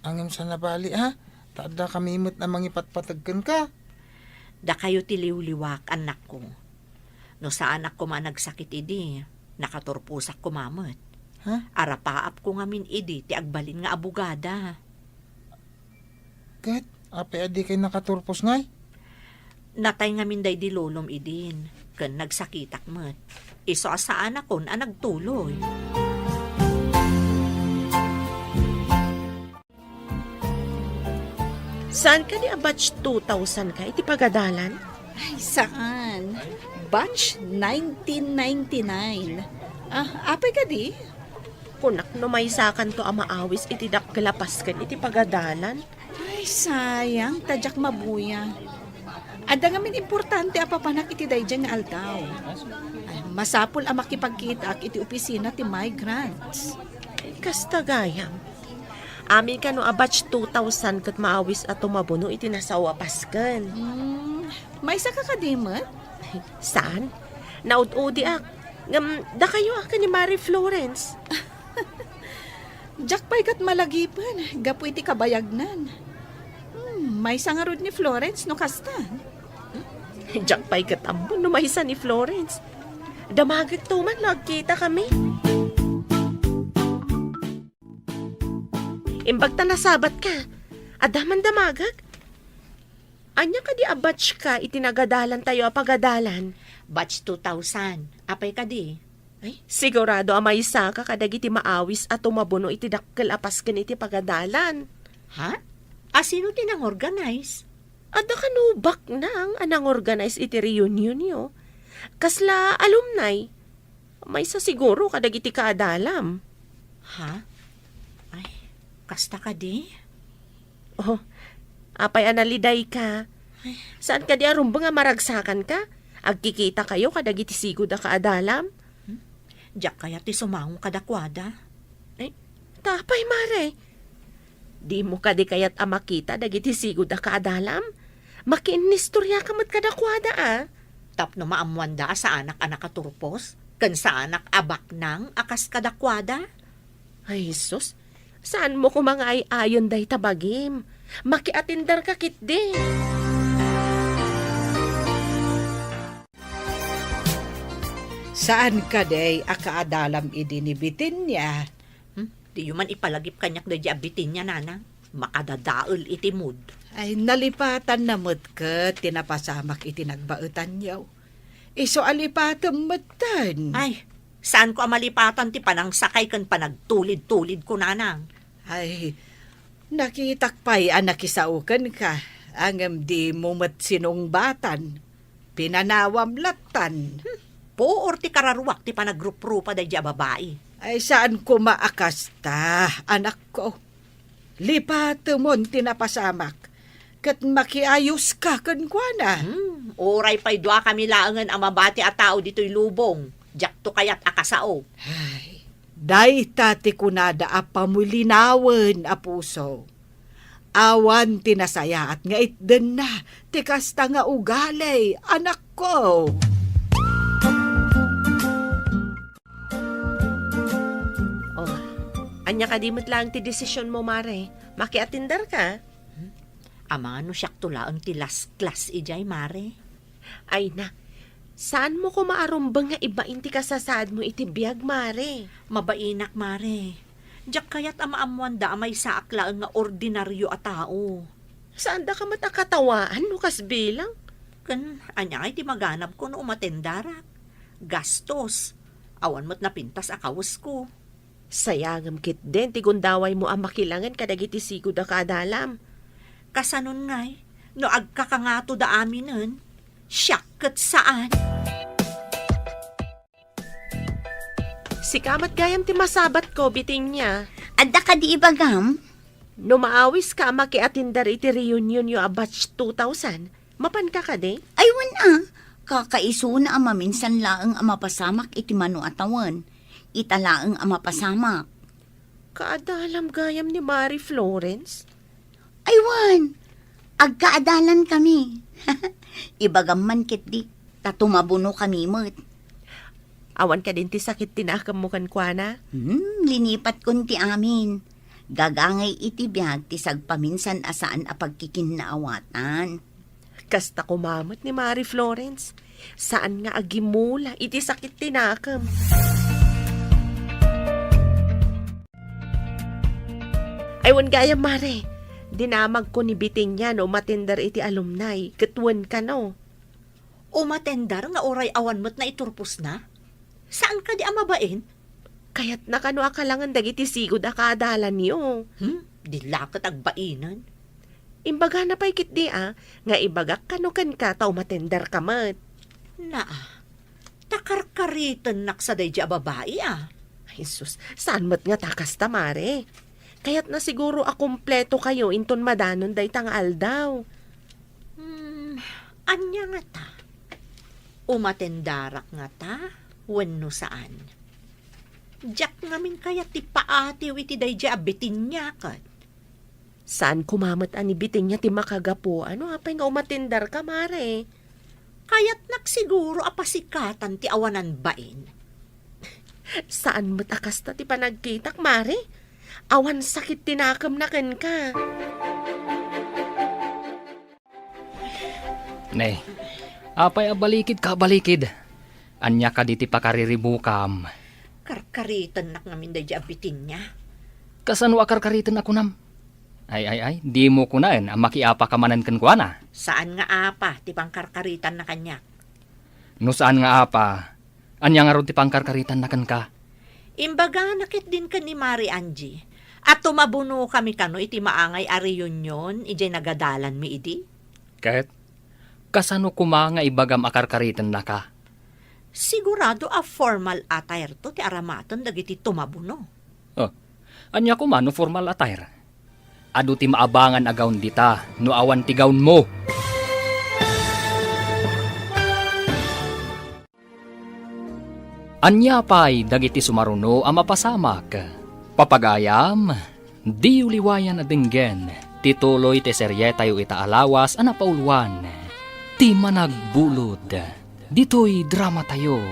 Ngem saan a bali, ha? Ta addakami met a mangipatpateg kenka. Dakayo ti liwliwak, annakko. No saanak koma a nagsakit idi, nakaturposak koma met. Ha? Arapaapko ngamin idi ti agbalin nga abogada. Ket apay a dikay nakaturpos ngay? Natay ngamin daydi lolom idin, ken nagsakitak met. Isu a saanakon a nagtuloy. Saan kadi a batch two thousand ka iti pagadalan? Ay, saan. Batch nineteen ninety-nine. Ah, apay kadi? Kunak no maysakanto a maawis iti dakkel a pasken iti pagadalan. Ay, sayang, ta diak mabuya. Adda ngamin importante a papanak iti daydiay nga aldaw. Ay, masapul a makipagkitaak iti opisina ti migrants. Kasta gayam. Amin kano a batch two thousand ket maawis a tumabuno iti nasao a pasken. Hmm, maysa ka kadi met? Saan? Naud-udiak. Ngem, dakayo a ken ni Mari Florence. Diak pay ket malagipen gapu iti kabayagnan. Hmm, maysa ngarud ni Florence no kasta. Diak pay ket ammo no maysa ni Florence. Damagekto man no agkitakami. Imbag ta nasabat ka. Adda man damagek? Ania kadi a batch ka iti nagadalantayo a pagadalan? Batch two thousand. Apay kadi? Ay, sigurado a maysa ka kadagiti maawis a tumabuno iti dakkel a pasken iti pagadalan. Ha? A sino ti nangorganize? Adda kano baknang a nangorganize iti reunionyo? Kasla alumni? Maysa siguro kadagiti kaadalam. Ha? Ay, kasta kadi? Oh, apay a naliday ka? Ay. Saan kadi a rumbeng a maragsakan ka? Agkikita kayo kadagiti sigud a kaadalam? Hmm? Diak kayat ti sumango kadakuada. Ay, ta apay, Mare? Dimo kadi kayat a makita dagiti sigud a kaadalam? Makiinnistoriaka met kadakuada, a. Tapno maammoanda a saanak a nakaturpos, ken saanak a baknang a kas kadakuada. Ay, Jesus, saanmo koma nga ay-ayon dayta bagim. Makiatenderka ketdi. Saan kadi a kaadalam idi ni Bitenia? Hmm? Diyo man ipalagip kaniak daydi a Bitenia, nanang. Makadadael iti mood. Ay, nalipatanna met ket ti napasamak iti nagbaetanyo. Isu a lipatem metten. Ay, saanko a malipatan ti panangsakay ken panagtulid-tulidko, nanang. Ay, nakitak pay a nakisao kenka, ngem dimo met sinungbatan. Pinanawam lattan. Hmm, puor ti kararuak ti panagruprupa daydi a babai. Ay, saan koma a kasta, anakko. Lipatemon ti napasamak, ket makiayoska kenkuana. Hmm, uray pay duakami laengen a mabati a tao ditoy lubong, diakto kayat a kasao. Ay, dayta ti kunada a pamulinawen a puso. Awan ti nasayaat nga itdenna ti kasta nga ugali, anakko. Oh, ania kadi met laeng ti desisionmo, Mare? Makiatenderka? Hmm? Amangan no siakto laeng ti last class idiay, Mare. Ay na, saanmo koma a rumbeng nga ibain ti kasasaadmo iti biag, Mare? Mabainak, Mare. Diak kayat a maammoanda a maysaak laeng nga ordinario a tao. Saandaka met a katawaan no kas bilang? Ken ania ngay ti maganabko no umatendarak? Gastos. Awan met napintas a kawesko. Sayangem ketdin ti gundawaymo a makilangen kadagiti sigud a kaadalam. Kasanon ngay, no agkakangato da aminen, siak ket saan. Sika met gayam ti masabatko, Bitenia. Adda kadi ibagam? No maawiska a makiatender iti reunionyo a batch two thousand, mapanka kadi? Ay, wen a. Kakaisuna a maminsan laeng a mapasamak iti mano a tawen. Ita laeng a mapasamak. Kaadalam gayam ni Mari Florence? Ay, wen. Agkaadalankami. Ibagam man ketdi, ta tumabunokami met. Awan kadin ti sakit ti nakemmo kenkuana? Hmm, linipatkon ti amin. Gagangay iti biag ti sagpaminsan a saan a pagkikinnaawatan. Kasta koma met ni Mari Florence, saan nga agimula iti sakit ti nakem. Ay, wen gayam, Mare, dinamagko ni Bitenia no umatender iti alumni, ket wen kano. Umatender nga uray awan met naiturposna? Saan kadi a mabain? Kayatna kano a kalangen dagiti sigud a kaadalanyo. Hmm? Di la ket agbainen. Imbagana pay ketdi a, nga ibagak kano kenka ta umatenderka met. Naa, ta karkaritennak sa daydi a babai a. Ay, sus, saan met nga ta kasta, Mare? Kayatna siguro a kumpleto kayo inton madanon dayta nga aldaw. Hmm, ania ngata? Umatendarak ngata wenno saan? Diak ngamin kayat ti paatiw iti daydi a Bitenia ket. Saan koma met a ni Bitenia ti makagapu. Ano apay nga umatenderka, Mare? Kayatnak siguro a pasikatan ti awanan bain. Saan met a kasta ti panagkitak, Mare? Awan sakit ti nakemna kenka. Ne, apay a balikidka a balikid? Ania kadi ti pakariribukam? Karkaritennak ngamin daydi a Bitenia. Kasano a karkariten a kunam? Ay, ay, ay, dimo kunaen a makiapaka manen kenkuana. Saan nga apa ti pankarkaritanna kaniak. No saan nga apa, ania ngarud ti pankarkaritanna kenka? Imbagana ketdin ken ni Mari Angie a tumabunokami kano iti maangay a reunion idiay nagadalanmi idi. Ket kasano koma nga ibagam a karkaritennaka? Sigurado a formal attire to ti aramaten dagiti tumabuno. Oh, ania koma no formal attire? Adu ti maabangan a gown dita no awan ti gownmo. Ania pay dagiti sumaruno a mapasamak? Papagayam, diyo liwayan a denggen Ti tuloy ti serietayo ita a lawas a napauluan, Ti Managbulod. Ditoy dramatayo,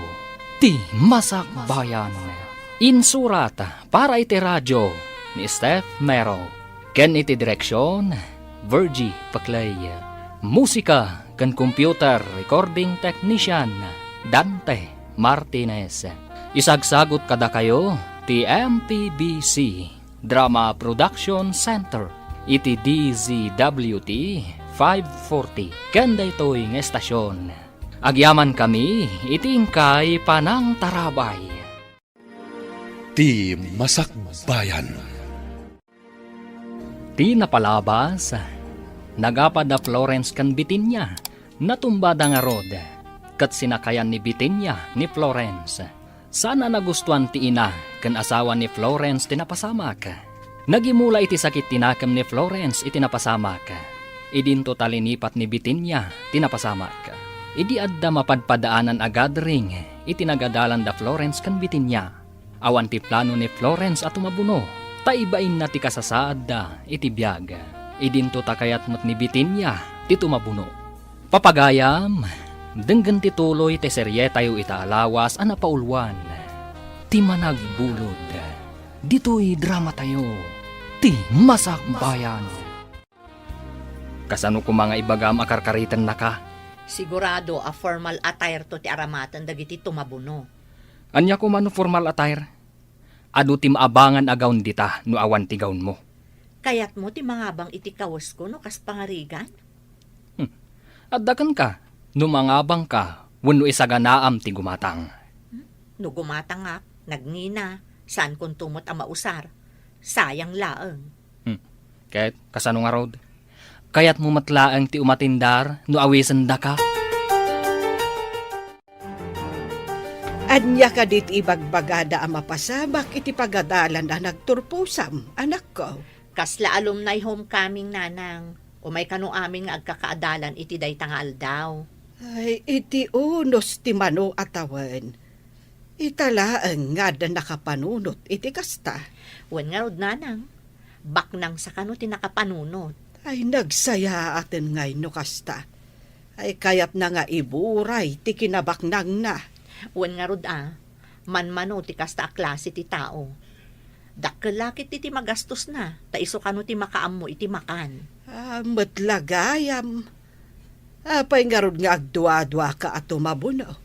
Ti Masakbayan. Insurat para iti radio ni Steph Mero. Ken iti direksion, Virgie Paclay. Musika ken computer recording technician, Dante Martinez. Isagsagut kadakayo ti M P B C Drama Production Center iti D Z W T five forty ken daytoy nga estasion. Agyamankami iti inkay panangtarabay. Ti Masakbayan. Ti napalabas, nagapa da Florence ken Bitinia. Natumbada ngarud, ket sinakayan ni Bitinia ni Florence. Saan a nagustuan ti ina ken asawa ni Florence ti napasamak. Nagimula iti sakit ti nakem ni Florence iti napasamak. Idinto ta linipat ni Bitinia ti napasamak. Idi adda mapadpadaanan a gathering iti nagadalan da Florence ken Bitinia, awan ti plano ni Florence a tumabuno, ta ibainna ti kasasaadda iti biag. Idinto ta kayat met ni Bitinia ti tumabuno. Papagayam, denggen ti tuloy ti serietayo ita a lawas a napauluan, Ti Managbulod. Ditoy dramatayo, Ti Masakbayan. Kasano koma nga ibagam a karkaritennaka? Sigurado a formal attire to ti aramaten dagiti tumabuno. Ania koma no formal attire? Adu ti maabangan a gown dita no awan ti gownmo. Kayatmo ti mangabang iti kawesko no kas pangarigan? Hmm. Adda kenka no mangabangka wenno isaganaam ti gumatang. Hmm? No gumatangak, nagngina, saankon to met a mausar. Sayang laeng. Hmm. Ket kasano ngarud? Kayatmo met laeng ti umatindar no awisendaka? Ania kadi ti ibagbagada a mapasamak iti pagadalan a nagturposam, anakko? Kasla alumni homecoming, nanang. Umay kano amin nga agkakaadalan iti dayta nga aldaw. Ay, iti unos ti mano a tawen. Ita laeng nga adda nakapanunot iti kasta. Wen ngarud, nanang. Baknangsa kano ti nakapanunot. Ay, nagsayaaten ngay no kasta. Ay, kayatna nga iburay ti kinabaknangna. Wen ngarud a, manmano ti kasta a klase ti tao. Dakkel la ketdi ti magastosna, ta isu kano ti makaammo iti makan. Ah, met la gayam. Apay ngarud nga agduaduaka a tumabuno?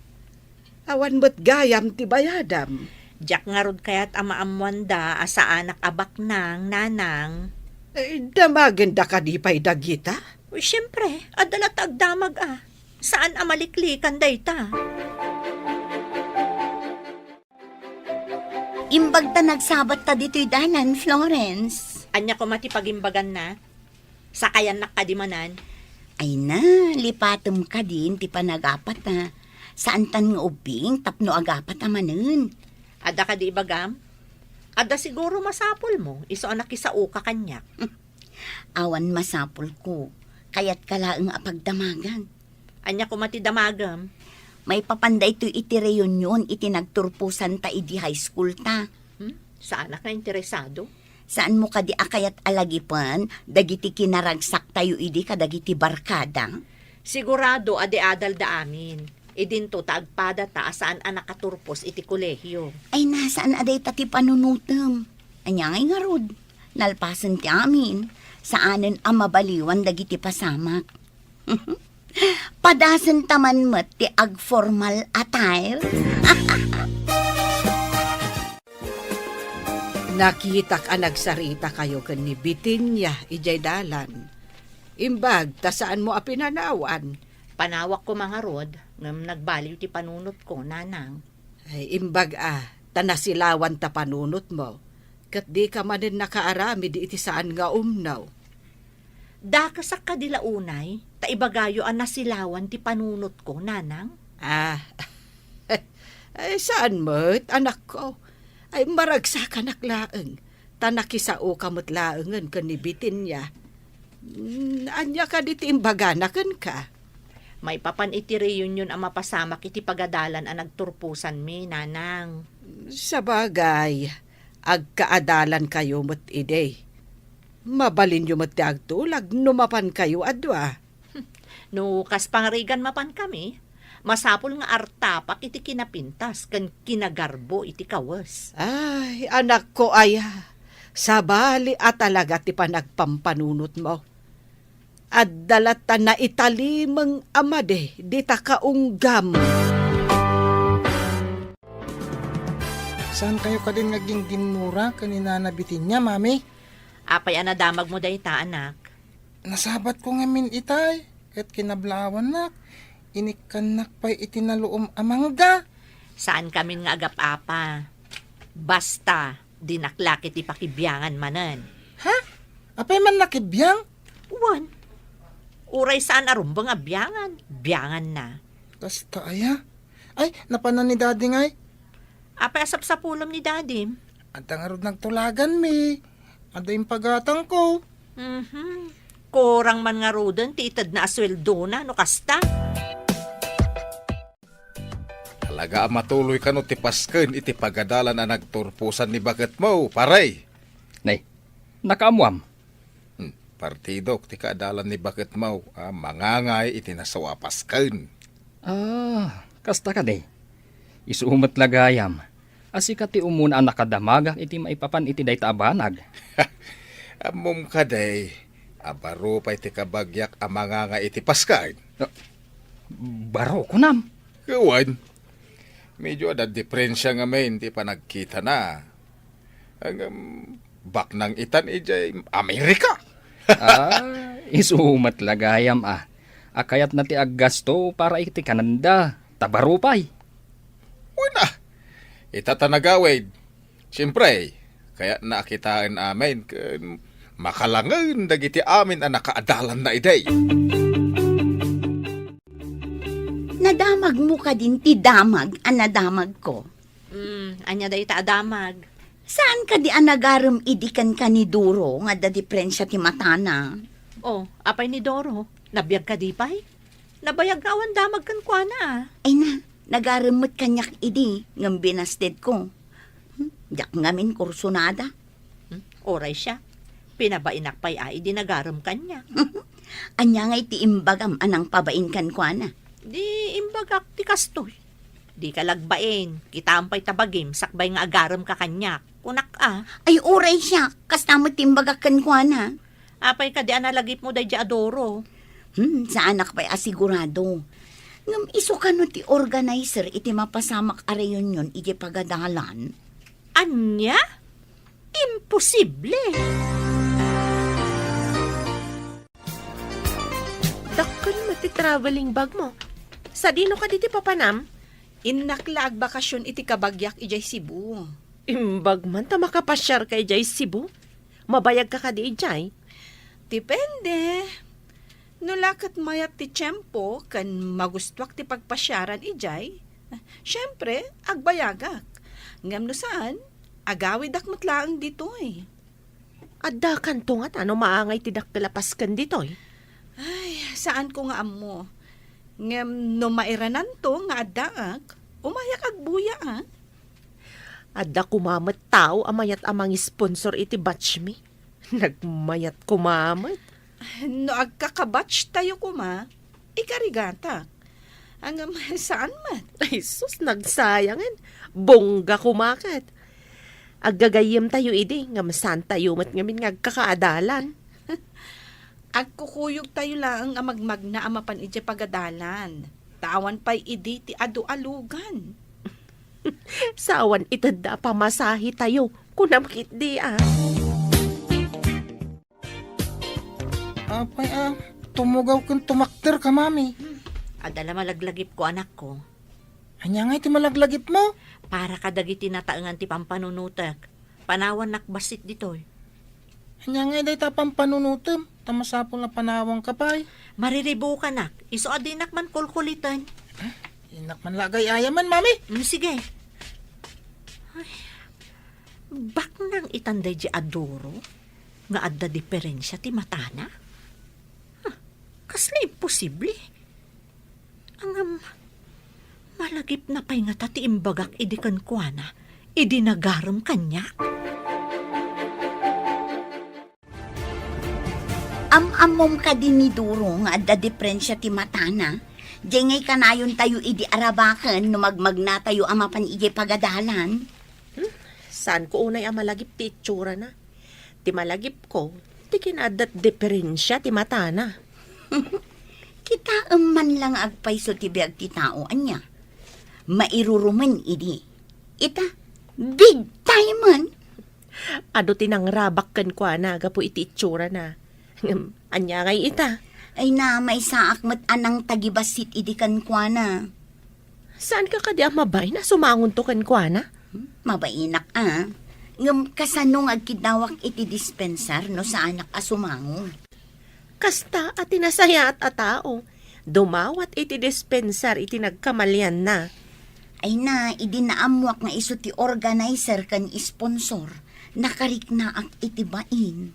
Awan met gayam ti bayadam. Diak ngarud kayat a maammoanda a saanak a baknang, nanang. Eh, damagenda kadi pay dagita? Uy, siempre, adda latta agdamag a. Saan a maliklikan dayta. Imbag ta nagsabatta ditoy dalan, Florence. Ania koma ti pagimbaganna? Sakayannak kadi manen? Ay na, lipatem kadin ti panagapata. Saantan nga ubbing tapno agapata manen. Adda kadi ibagam? Adda siguro masapulmo, isu a nakisaoka kaniak. Awan masapulko. Kayatka laeng a pagdamagan. Ania koma ti damagem? Maipapan daytoy iti reunion iti nagturposanta idi high school ta. Hmm? Saanak nga interesado? Saanmo kadi a kayat a lagipen dagiti kinaragsaktayo idi kadagiti barkada? Sigurado a di adalda amin. Idinto ta agpadata a saan a nakaturpos iti kolehio. Ay na, saan a dayta ti panunotem. Ania ngay ngarud? Nalpasen ti amin, saanen a mabaliwan dagiti pasamak. Padasenta man met ti agformal attire. Nakitak a nagsaritakayo ken ni Bitinia idiay dalan. Imbag ta saanmo a pinanawan. Panawak koma ngarud, ngem nagbaliw ti panunotko, nanang. Ay, imbag a, ta nasilawan ta panunotmo, ket dika manen nakaaramid iti saan nga umno. Dakesak kadi la unay, ta ibagayo a nasilawan ti panunotko, nanang? Ah, ay, saan met, anakko? Ay, maragsakanak laeng, ta nakisaoka met laengen ken ni Bitinia. Mm, ania kadi ti imbagana kenka? Maipapan iti reunion a mapasamak iti pagadalan a nagturposanmi, nanang. Sabagay, agkaadalankayo met idi. Mabalinyo met ti agtulag no mapankayo a dua. No kas pangarigan mapankami, masapul nga artapak iti kinapintas ken kinagarbo iti kawes. Ay, anakko aya, sabali a talaga ti panagpampanunotmo. Adda latta naitalimeng a madi dita kaunggam. Saankayo kadin nga agingginnura ken ni Nana Bitinia, Mami? Apay a nadamagmo dayta, anak? Nasabatko ngamin itay, ket kinablaawannak, inikkannak pay iti naluom a mangga. Saankamin nga agap-apa. Basta, dinak la ket ipakibiangan manen. Ha? Apay man nakibiang? Wen. Uray saan a rumbeng a biangan, bianganna. Kasta aya? Ay, napanan ni Daddy ngay. Apay a sapsapulem ni Dadim? Adda ngarud nagtulaganmi. Adda impagatangko. Mhm. Kurang man ngaruden ti itedna a sueldona no kasta. Talaga a matuloy kano ti pasken iti pagadalan a nagturposan ni baketmo, pare? Nay, nakaammoam? Hmm, partidok ti kaadalan ni baketmo a mangangay iti nasao a pasken. Ah, kasta kadi. Isu met la gayam a sika ti umuna a nakadamagak iti maipapan iti dayta a banag. Ammom kadi a baro pay ti kabagiak a mangangay iti pasken? Ah, baro, kunam? Wen. Medyo adda diferensia ngamin ti panagkitana. Ngem, baknang itan idiay Amerika. Ah, isu met la gayam a. A kayatna ti aggasto para iti kanenda, ta baro pay. Wen a, ita ta nagawid. Siempre, kayatna a kitaen amin ken makalangen dagiti amin a nakaadalanna idi. Nadamagmo kadin ti damag a nadamagko? Hmm, ania dayta a damag? Saan kadi a nagarem idi kenka ni Doro nga adda diferensia ti matana? Oh, apay ni Doro? Nabiag kadi pay? Nabayag nga awan damag kenkuana. Ay na, nagarem met kaniak idi, ngem binastedko. Hmm, diak ngamin kursunada. Hmm, uray siak. Pinabainak pay a idi nagarem kaniak. Ania ngay ti imbagam a nangpabain kenkuana? Di imbagak ti kastoy. Dika la agbain, kitaem pay ta bagim sakbay nga agaremka kaniak, kunak a. Ay, uray siak, kasta met ti imbagak kenkuana. Apay kadi a nalagipmo daydiay a Doro? Hmm, saanak pay a sigurado. Ngem isu kano ti organizer iti mapasamak a reunion iti pagadalan? Ania? Imposible! Dakkel met ti traveling bag mo. Sadino kadi ti papanam? Innak la agbakasyon iti kabagiak idiay Cebu. Imbag man ta makapasiarka idiay Cebu? Mabayagka kadi idiay? Depende. No la ket mayat ti tiempo ken magustuak ti pagpasiaran idiay, siempre, agbayagak. Ngem no saan, agawidak met laeng ditoy. Addakanto ngata no maangay ti dakkel a pasken ditoy? Ay, saanko nga ammo. Ngem no mairananto nga addaak, umayak agbuya, a. Adda koma met tao a mayat a mangisponsor iti batch mi. Nagmayat koma met. No agkakabatch tayo koma, ikarigatak. Ngem saan met. Ay sus, nagsayangen. Bongga koma ket. Aggagayyem tayo idi, ngem saan tayo met ngamin nga agkakaadalan. Agkukuyog tayo laeng a magmagna a mapan idiay pagadalan. Ta awan pay idi ti adu a lugan. Sa awan itedda a pamasahe tayo, kunam ketdi a. Apay a, tumugaw ken tumakder ka, Mami. Adda la malaglagipko, anakko. Ania ngay ti malaglagipmo? Para kadagiti nataengan ti pampanunotek. Panawannak bassit ditoy. Ania ngay dayta pampanunotem? Ta masapul a panawanka pay. Mariribukanak. Isu a dinak man kulkuliten. Dinak man la agay-ayaman, Mami. Mm, sige. Ay, baknang itan daydiay a Doro nga adda diferensia ti matana? Huh, kasla imposible. Ngem, malagipna pay ngata ti imbagak idi kenkuana, idi nagarem kaniak? Am-ammom kadi ni Duro nga adda diferensia ti matana? Diay ngay kanayontayo idi arabaken no magmagnatayo a mapan idiay pagadalan. Hmm? Saanko unay a malagip ti itsurana. Ti malagipko, ti kinaaddat diferensia ti matana. Kitaem man la nga agpayso ti biag ti tao, ania? Mairurumen idi. Ita, big time man. Adu ti nangrabak kenkuana gapu iti itsurana. Ngem, ania ngay ita? Ay na, maysaak met a nangtagibassit idi kenkuana. Saanka kadi a mabain a sumangonto kenkuana? Hmm, mabainak a. Ngem kasano nga agkiddawak iti dispensar no saanak a sumango? Kasta a ti nasayaat a tao, dumawat iti dispensar iti nagkamalianna. Ay na, idi naammoak nga isu ti organizer ken sponsor, nakariknaak iti bain.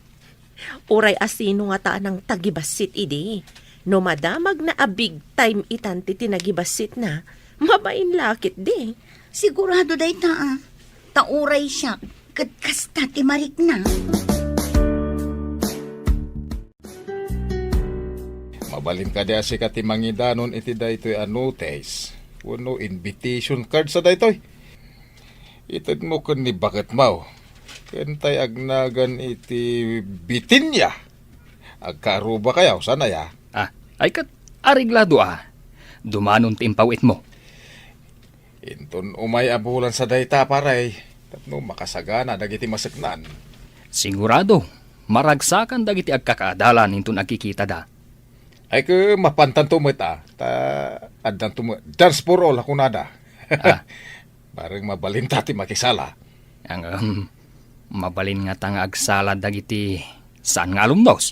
Uray a sino ngata a nangtagibassit idi, no madamagna a big time itan ti tinagibassitna, mabain la ketdi. Sigurado dayta a. Ta uray siak, ket kasta ti marikna. Mabalin kadi a sika ti mangidanon iti daytoy a notice wenno invitation cards a daytoy? Itedmo ken ni baketmo. Ken tay agnagan iti Bitinia. Agkaarubakayo, saan aya? Ah, ay ket, areglado a. Dumanon ti impawitmo. Inton umay a bulan sa dayta, pare, tapno makasagana dagiti maseknan. Sigurado, maragsakan dagiti agkakaadalan inton agkikitada. Ay, ket mapantanto met a, ta addanto met dance for all a kunada. Ah. Bareng mabalinta ti makisala. Ngem, mabalin ngata nga agsala dagiti saan nga alumnos?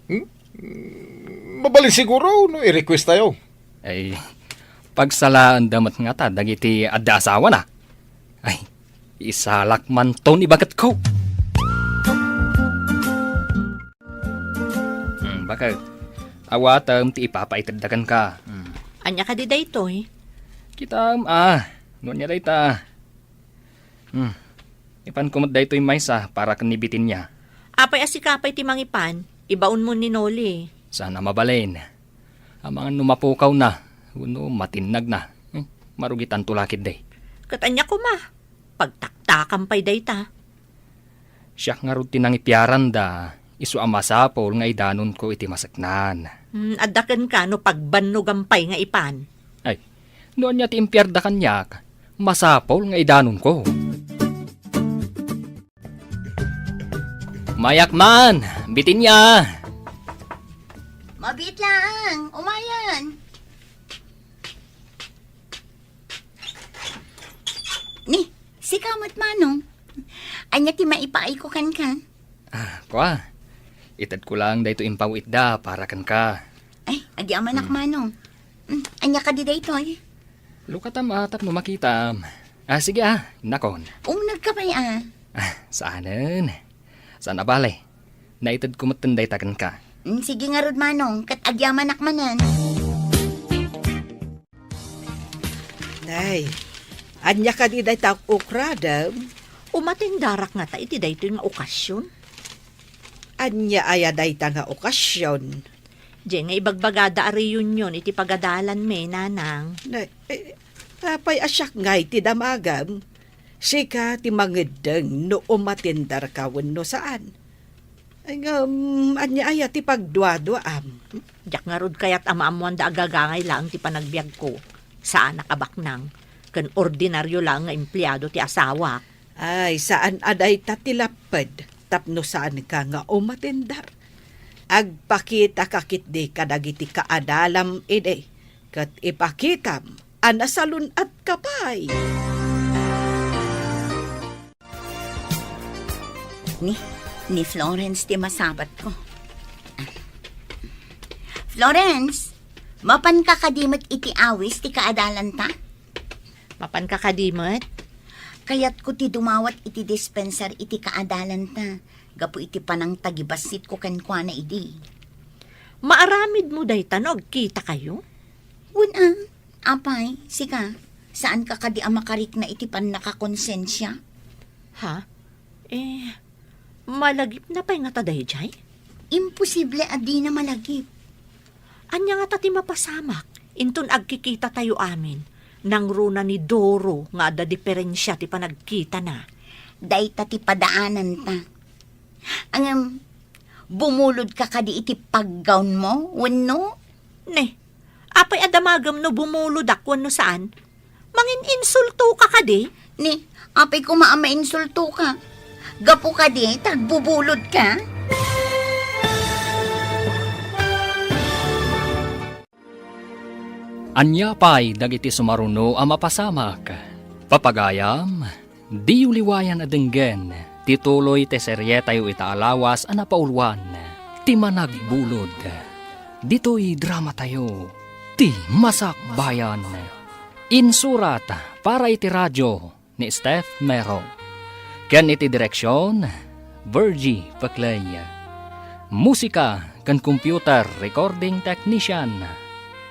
Hmm? Mabalin siguro no i-request tayo. Ay, pagsalaanda met ngata dagiti adda asawana. Ay, isalak manto ni baketko. Hmm, baket. Awatem ti ipapaitedda kenka. Hmm. Ania kadi daytoy? Kitaem, ah, no ania dayta. Hmm. Ipanko met daytoy maysa para ken ni Bitinia. Apay a sika pay ti mangipan? Ibaonmo ni Noli. Saan a mabalin. Amangan no mapukawna, wenno matinnagna. Hmm, marugitanto la ketdi. Ket ania koma? Pagtaktakam pay dayta. Siak ngarud ti nangipiaranda, isu a masapul nga idanonko iti maseknan. Hmm, adda kenka no pagbannogan pay nga ipan. Ay, no ania ti impiarda kaniak, masapul nga idanonko. Mayak man, Bitinia! Mabiit laeng, umayen. Ni, sika met, Manong. Ania ti maipaayko kenka? Ah, kua. Itedko lang daytoy impawitda para kenka. Ay, agyamanak, Hmm. Manong. Hmm, ania kadi daytoy? Lukatam a tapno makitam. Ah, sige ah, innakon. Umnegka pay a. Ah, saanen. Saan a bale. Naitedko metten dayta kenka. Hmm, sige ngarud, Manong, ket agyamanak manen. Nay, ania kadi dayta ukradem? Umatendarak ngata iti daytoy nga okasion. Ania aya dayta nga okasion? Diay nga ibagbagada a reunion iti pagadalanmi, Nanang. Nay, eh, apay a siak ngay ti damagem? Sika ti mangeddeng no umatendarka wenno saan. Ay, ngem, ania aya ti pagduaduaam? Diak ngarud kayat a maammoanda a gagangay laeng ti panagbiagko. Saanak a baknang, ken ordinario laeng nga empleado ti asawak. Ay, saan a dayta ti lapped tapno saanka nga umatendar. Agpakitaka ketdi kadagiti kaadalam idi, ket ipakitam a nasalun-atka pay. Ni, ni Florence ti masabatko. Florence, mapanka kadi met iti awis ti kaadalanta? Mapanka kadi met? Kayatko ti dumawat iti dispensar iti kaadalanta, gapu iti panangtagibassitko kenkuana idi. Maaramidmo dayta no agkitakayo? Wen a, apay, sika, saanka kadi a makarikna iti pannakakonsensia? Ha? Eh, malagipna pay ngata daydiay? Imposible a dina malagip. Ania ngata ti mapasamak inton agkikitatayo amin? Nangruna ni Doro nga adda diferensia ti panagkitana. Dayta ti padaananta. Ngem, bumulodka kadi iti paggawnmo, wenno? Ne, apay a damagem no bumulodak wenno saan? Mangin-insultoka kadi? Ni, apay koma a mainsultoka? Gapu kadi, ta agbubulodka? Ania pay dagiti sumaruno a mapasamak? Papagayam, diyo liwayan a denggen ti tuloy ti serietayo ita a lawas a napauluan, Ti Managbulod. Ditoy dramatayo, Ti Masakbayan. Insurat para iti radio ni Steph Mero. Ken iti direksion, Virgie Peclay. Musika ken computer recording technician,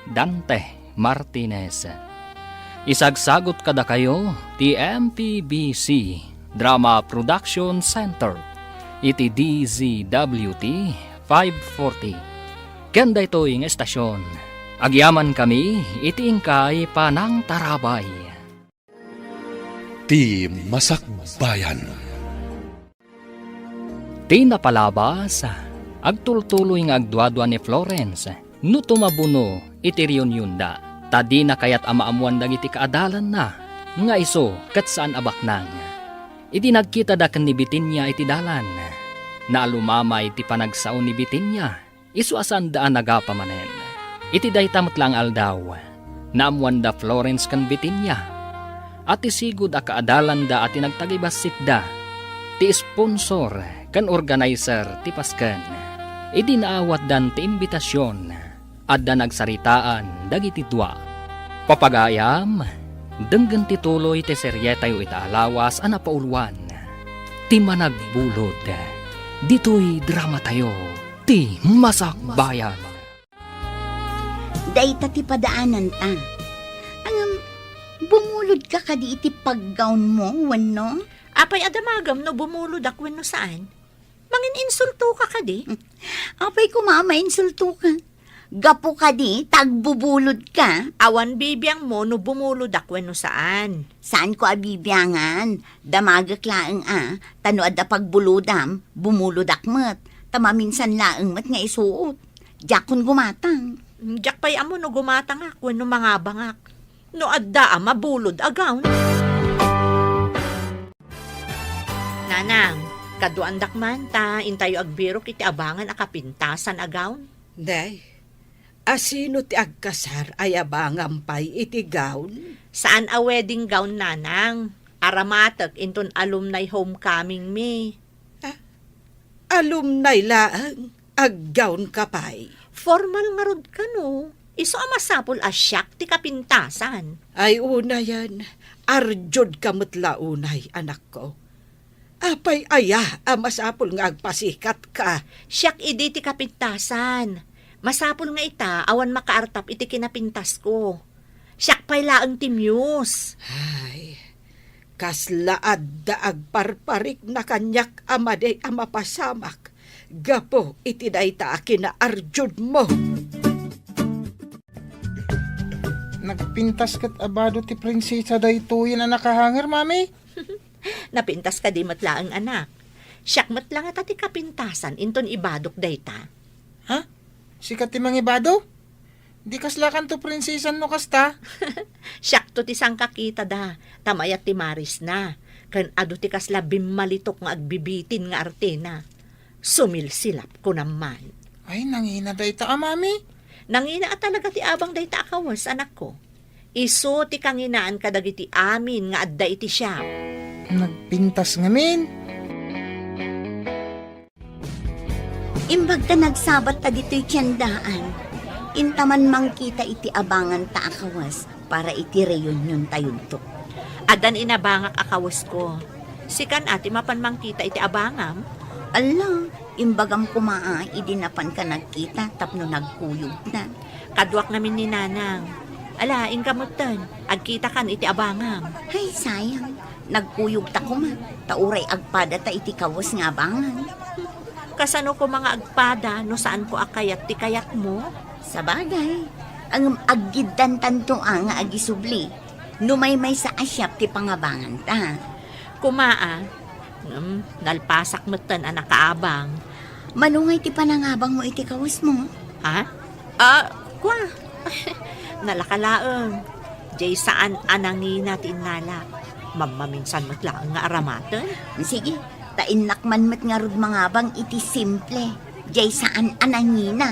Dante Martinez. Isagsagut kadakayo ti M P B C Drama Production Center iti D Z W T five forty. Ken daytoy nga estasion, agyamankami iti inkay panangtarabay. Ti Masakbayan. Ti napalabas, agtultuloy nga agduadua ni Florence no tumabuno iti reunionda, ta dina kayat a maammuan dagiti kaadalanna nga isu ket saan a baknang. Idi nagkitada ken ni Bitinia iti dalan, naalumamay ti panagsao ni Bitinia. Isu a saanda a nagapa manen. Iti dayta met la nga aldaw, naammuanda Florence ken Bitinia, a ti sigud a kaadalanda a ti nagtagibassikda, ti sponsor ken organizer ti pasken. Idi naawatdan ti imbitasion, adda nagsaritaan dagiti dua. Papagayam, denggen ti tuloy ti serietayo ita a lawas a napauluan, Ti Managbulod. Ditoy dramatayo, Ti Masakbayan. Dayta ti padaananta. Ngem, bumulodka kadi iti paggawnmo, wenno? Apay a damagem no bumulodak wenno saan? Mangin-insultoka kadi? Apay koma a mainsultoka? Gapu kadi ta agbubulodka? Awan bibiangmo no bumulodak wenno saan. Saanko a bibiangan. Damagek laeng a, ta no adda pagbulodam, bumulodak met. Ta maminsan laeng met nga isuot. Diakon gumatang. Diak pay ammo no gumatangak wenno mangabangak. No adda a mabulod a gown. Nanang, kaduaandak man ta intayo agbirok iti abangan a kapintasan a gown. Nay, a sino ti agkasar a yabangam pay iti gown? Saan a wedding gown, nanang. Aramatek inton alumni homecoming mi. Ah, alumni laeng? Aggown ka pay? Formal ngarud kano. Isu a masapul a siak ti kapintasan. Ay, unayen, arjudka met la unay, anakko. Apay aya a masapul nga agpasikat ka? Siak idi ti kapintasan. Masapul nga ita, awan makaartap iti kinapintasko. Siak pay laeng ti muse. Ay, kasla adda agparparikna kaniak a madi a mapasamak gapu iti dayta a kinaarjudmo. Nagpintas ket a bado ti prinsesa daytoyen a nakahanger, Mami? Napintas kadi met laeng, anak. Siak met la ngata ti kapintasan inton ibadok dayta. Ha? Sika ti mangibado? Di kaslakanto prinsesan no kasta? Siakto ti sangkakitada, ta mayat ti marisna, ken adu ti kasla bimmalitok nga agbibitin nga artena. Sumilsilap, kunam man. Ay, nangina dayta a, Mami. Nangina a talaga ti abang dayta a kawes, anakko. Isu ti kanginaan kadagiti amin nga adda iti siak. Nagpintas ngamin. Imbag ta nagsabat ta ditoy tiendaan, inta man mangkita iti abanganta a kawes para iti reunion tayonto. Addan inabangak a kawesko. Sikan a ti mapan mangkita iti abangam? Alla, imbagam koma a idi napanka nagkita tapno nagkuyogta. Kaduak ngamin ni Nanang. Ala, inka metten, agkitakan iti abangam. Ay, sayang. Nagkuyogta koma, ta uray agpadata iti kawes nga abangan. Kasano koma nga agpada no saanko a kayat ti kayatmo? Sabagay, ngem aggiddantanto a nga agisubli no maymaysa a siak ti pangabanganta. Kuma a, ngem nalpasak metten a nakaabang. Mano ngay ti panangabangmo iti kawesmo? Ha? Ah, kua, nalaka laeng. Jay saan a nangina ti innalak. Mammaminsan met laeng nga aramaten. Sige, ta innak man met ngarud mangabang iti simple. Jay saan a nangina.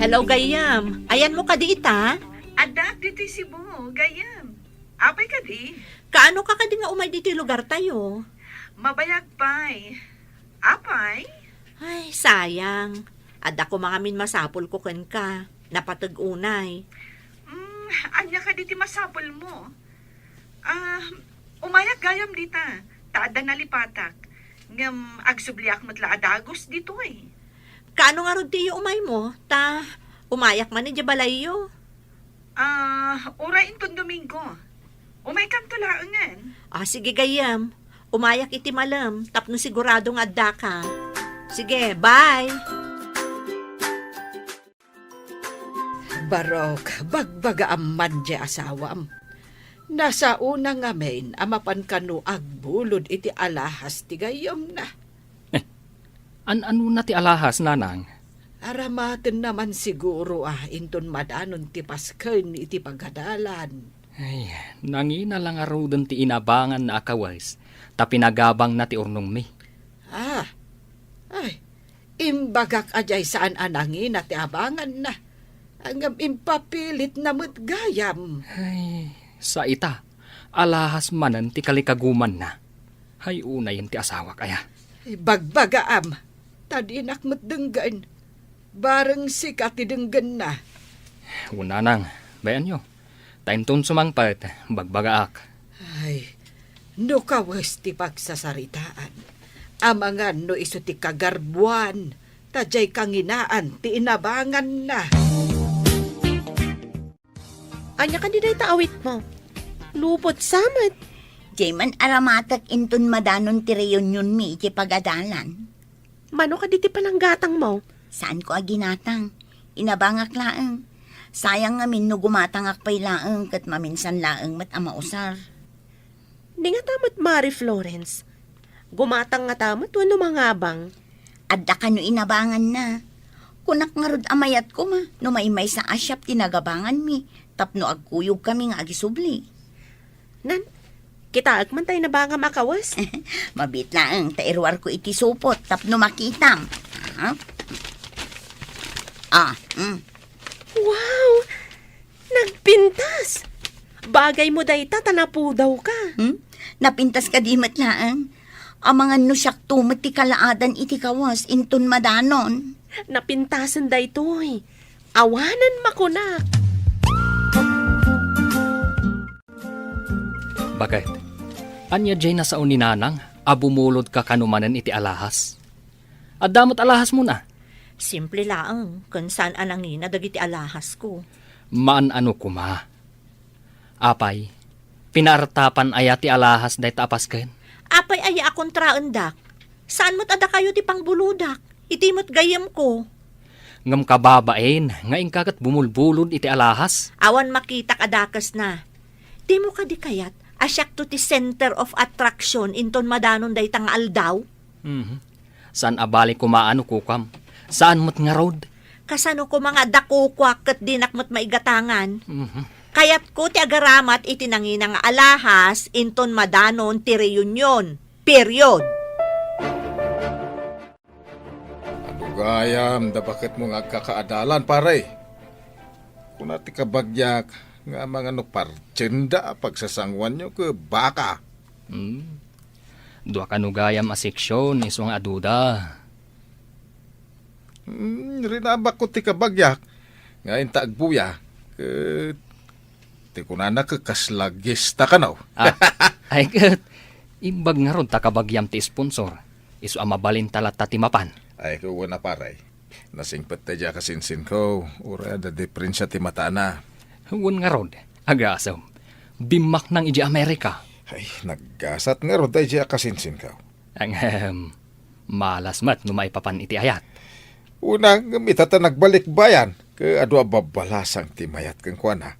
Hello, gayyem. Ayanmo kadi ita? Adda ditoy Cebu, gayyem. Apay kadi? Kaano ka kadi nga umay ditoy lugartayo? Mabayag pay. Apay? Ay, sayang. Adda koma ngamin masapulko kenka. Napateg unay. Mm, ania kadi ti masapulmo? Ah, umayak gayam dita, ta adda nalipatak. Ngem agsubliak met la a dagus ditoy. Kaano ngarud ti iyo umaymo? Ta umayak man idiay balayyo. Ah, uray inton Domingo. Umaykanto laengen. Ah, sige gayyem. Umayak iti malem tapno sigurado nga addaka. Sige, bye! Barok, bagbagaam man diay asawam. Nasaona ngamin a mapan kano agbulod iti alahas ti gayyemna. Eh, an-anona ti alahas, nanang? Aramatenna man siguro a inton madanon ti pasken iti pagadalan. Ay, nangina la ngaruden ti inabanganna a kawes, ta pinagabangna ti urnongmi. Ah, ay, imbagak a diay saan a nangina ti abanganna. Ngem impapilitna met gayam. Ay, sa ita, alahas manen ti kalikagumanna. Hay unayen ti asawak aya. Ibagbagaam, ta dinak met denggen. Bareng sika ti denggenna. Wen nanang, bay-anyo. Ta inton sumangpet, bagbagaak. Ay, no kawes ti pagsasaritaan, amangan no isu ti kagarbuan, ta diay kanginaan ti inabanganna. Ania kadi dayta awitmo? Lupot sa met. Diay man aramatek inton madanon ti reunionmi iti pagadalan. Mano kadi ti pananggatangmo? Saanko a ginatang. Inabangak laeng. Sayang ngamin no gumatangak pay laeng ket maminsan laeng met a mausar. Ni ngata met, Mari Florence, gumatang ngata met wenno mangabang? Adda kano inabanganna. Kunak ngarud a mayat koma no maymaysa a siak ti nagabanganmi tapno agkuyogkami nga agisubli. Nan, kitaek man tay nabangam a kawes? Mabiit laeng ta iruarko iti supot tapno makitam. Ah? Ah, mm. Wow! Nagpintas! Bagaymo dayta ta napudawka. Hmm? Napintas kadi met laeng? Amangan no siakto met ti kalaadan iti kawes inton madanon. Napintasen daytoy. Awanen makunak. Baket, ania diay nasao ni Nanang a bumulodka kano manen iti alahas? Adda met alahasmon a? Simple laeng, ken saan a nangina dagiti alahasko. Maan-ano koma. Apay, pinaartapan aya ti alahas dayta a pasken? Apay aya a kontraendak? Saan met a dakayo ti pangbulodak? Iti met gayyemko. Ngem kababain nga inka ket bumulbulod iti alahas? Awan makitak a dakesna. Dimo kadi kayat a siakto ti center of attraction inton madanon dayta nga aldaw? Mhm. Saan a bali koma no kukam. Saan met ngarud? Kasano koma nga adda kukuak ket dinak met maigatangan? Mhm. Kayatko ti agaramat iti nangina nga alahas inton madanon ti reunion. Period. Adu gayam da baketmo nga agkakaadalan, pare. Kuna ti kabagiak nga amangan no partienda a pagsasanguanyo ket baka. Hmm. Dua kano gayam a seksyon, isu nga aduda. Hmm, rinabakko ti kabagiak nga inta agbuya, ket ti kunana ket kasla gesta kano. Ah, ay ket, imbag ngarud ta kabagiam ti sponsor, isu a mabalinta latta ti mapan. Ay, ket wen a pare. Nasingpet ta idiay a kasinsinko, uray adda diferensia ti matana. Wen ngarud, agasem. Bimmaknang idiay Amerika. Ay, naggasat ngarud ta idiay a kasinsinko. Ang, ehem, Malas met no maipapan iti ayat. Una, ngem ita ta nagbalikbayan, ket adu a babbalasang ti mayat kenkuana.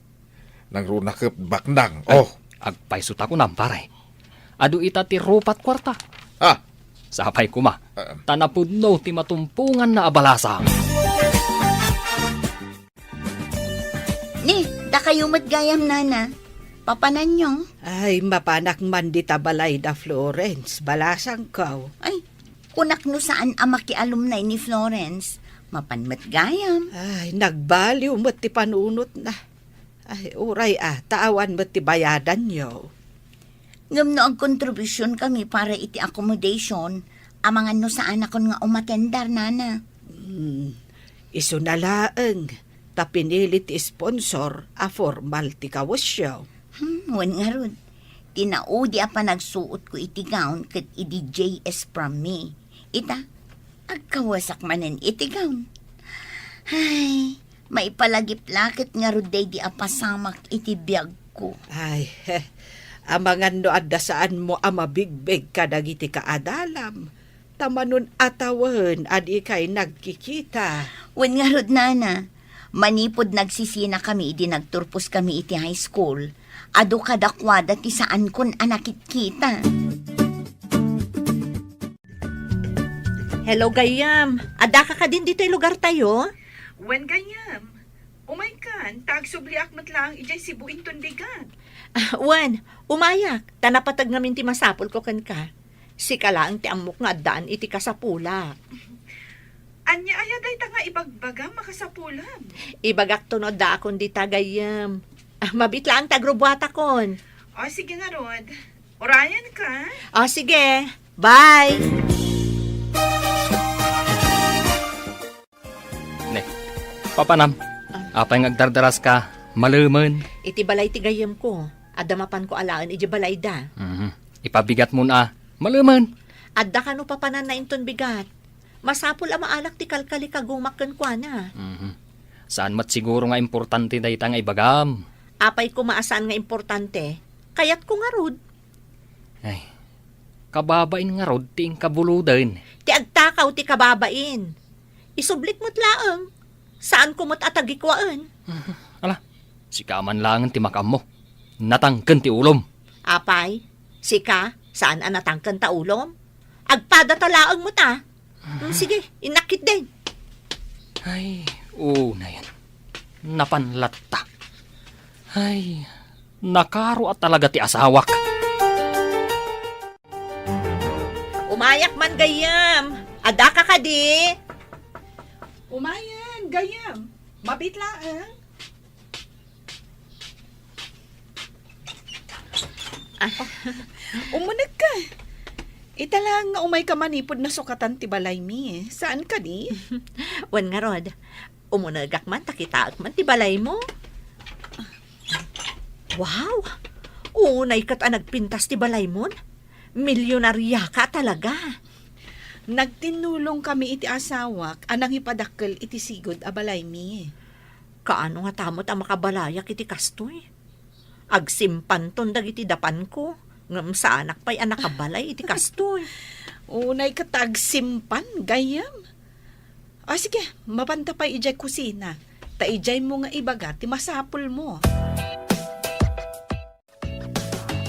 Nangruna ket baknang. Ay, oh, agpayso ta kunam, pare. Adu ita ti rupat kuarta. Ah. Sapay koma. Ah. Ta napudno ti matumponganna a balasang. Ni, dakayo met gayam, nana. Papananyo? Ay, mapanak man dita balay da Florence, balasangko. Ay, kunak no saan a makialumnay ni Florence. Mapan met gayam. Ay, nagbaliw met ti panunotna. Ay, uray a, ta awan met ti bayadanyo. Ngem no agkontribusion kami para iti accommodation, amangan no saanakon nga umatender, nana. Hmm, isuna laeng, ta pinili ti sponsor a formal ti kawesyo. Hmm, wen ngarud, ti naudi a panagsuotko iti gown ket idi J S from me. Ita, agkawesak manen iti gown. Ay, maipalagip la ket ngarud daydi a pasamak iti biagko. Ay, amangan no adda saanmo a mabigbeg kadagiti kaadalam, ta manun-atawen a dikay nagkikita. Wen ngarud, nana, manipud nagsisinakami idi nagturposkami iti high school, adu kadakuada ti saankon a nakitkita. Hello, gayyem. Addaka kadin ditoy lugartayo? Wen, gayyem. Umaykan, ta agsubliak met laeng idiay Cebu inton bigat. Ah, wen, umayak, ta napateg ngamin ti masapulko kenka. Sika laeng ti ammok nga addaan iti kasapulak. Ania aya dayta nga ibagbagam a kasapulam? Ibagakto no addaakon dita, gayyem. Ah, mabiit laeng ti agrubbuatakon. O, sige ngarud. Urayanka. O, sige. Bye! Ne, papanam. Ah. Apay nga agdardaraska, malemen? Iti balay ti gayyemko, adda mapanko alaen idiay balayda. Mhm. Ipabigatmon a, malemen? Adda kano papananna inton bigat. Masapul a maalak ti kalkalikagumak kenkuana. Mhm. Saan met siguro nga importante dayta nga ibagam? Apay koma a saan nga importante? Kayatko ngarud. Ay, kababain ngarud ti inkabuloden. Ti agtakaw ti kababain. Isublik met laeng. Saanko met a tagikuaen. Mhm. Ala, sika man laengen ti makaammo. Natangken ti ulom. Apay, sika, saan a natangken ta ulom? Agpada ta laeng met a. Mm, sige, innak ketdin. Ay, unayen. Napan latta. Ay, nakaro a talaga ti asawak. Umayak man gayyem. Addaka kadi? Umayen, gayyem. Mabiit laeng. Ah. Umunegka. Ita laeng nga umayka manipud nasukatan ti balaymi. Saan kadi? Wen ngarud, umunegak man ta kitaek man ti balaymo. Wow! Unay ket a nagpintas ti balaymon. Milyonariaka talaga. Nagtinnulongkami iti asawak a nangipadakkel iti sigud a balaymi. Kaano ngata met a makabalayak iti kastoy? Agsimpanton dagiti dapanko, ngem saanak pay a nakabalay iti kastoy. Unay ket ta agsimpan, gayyem. O, sige, mapanta pay idiay kusina. Ta idiaymo nga ibaga ti masapulmo.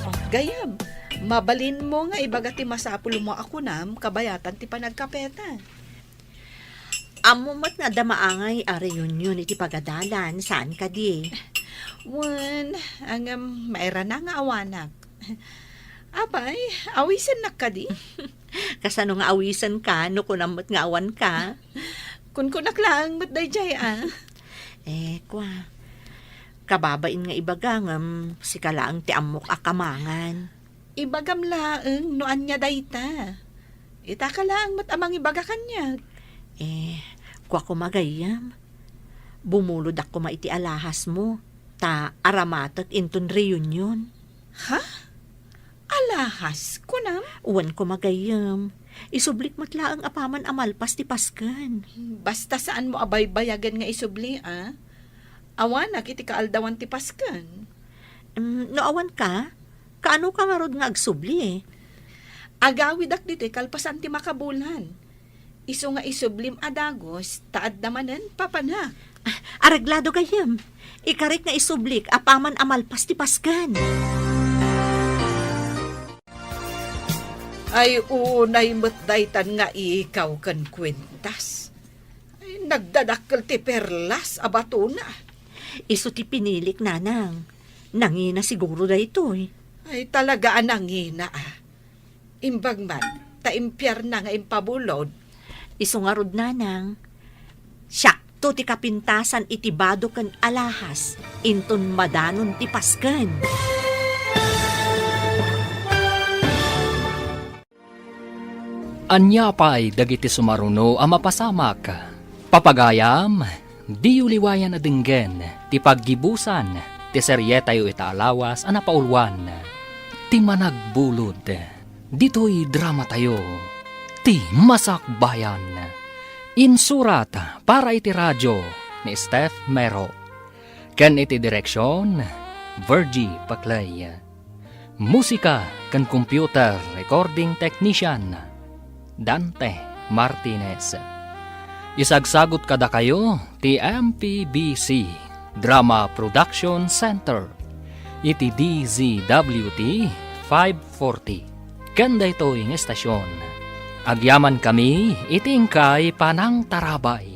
O, gayyem, mabalinmo nga ibaga ti masapulmo a kunam kabayatan ti panagkapeta. Ammo met nga adda maangay a reunion iti pagadalan, saan kadi? Wen, ngem mairana nga awanak. Apay, awisennak kadi? Kasano nga awisenka no kunam met nga awanka? Kunkunak laeng met daydiay, a. Eh, kua. Kababain nga ibaga ngem sika laeng ti ammok a kamangan. Ibagam laeng no ania dayta. Itaka laeng met a mangibaga kaniak. Eh, kua koma gayyem. Bumulodak koma iti alahasmo, ta aramatek inton reunion. Ha? Alahas, kunam? Wen koma gayyem. Isublik met laeng apaman a malpas ti Pasken. Basta saanmo a baybayagen nga isubli, a? Awanak iti kaaldawan ti Pasken. Mm, no awanka, kaanoka ngarud nga agsubli? Agawidak ditoy kalpasan ti makabulan. Isu nga isublim a dagus, ta adda manen papanak. Ah, areglado gayyem. Ikarik nga isublik apaman a malpas ti Pasken. Ay, unay met daytan nga ikaw ken kuentas. Ay, nagdadakkel ti perlas a batona. Isu ti pinilik, nanang. Nangina siguro daytoy. Ay, talaga a nangina, ah. Imbag man, ta impiarna nga impabulod. Isu ngarud, nanang, siakto ti kapintasan iti bado ken alahas, inton madanon ti Pasken. Ania pay dagiti sumaruno a mapasamak? Papagayam, diyo liwayan a denggen ti paggibusan ti serietayo ita a lawas a napauluan, Ti Managbulod. Ditoy dramatayo, Ti Masakbayan. Insurat para iti radio ni Steph Mero. Ken iti direksion, Virgie Paclay. Musika ken computer recording technician, Dante Martinez. Isagsagut kadakayo ti M P B C Drama Production Center iti D Z W T five forty. Ken daytoy nga estasion, agyamankami iti inkay panangtarabay.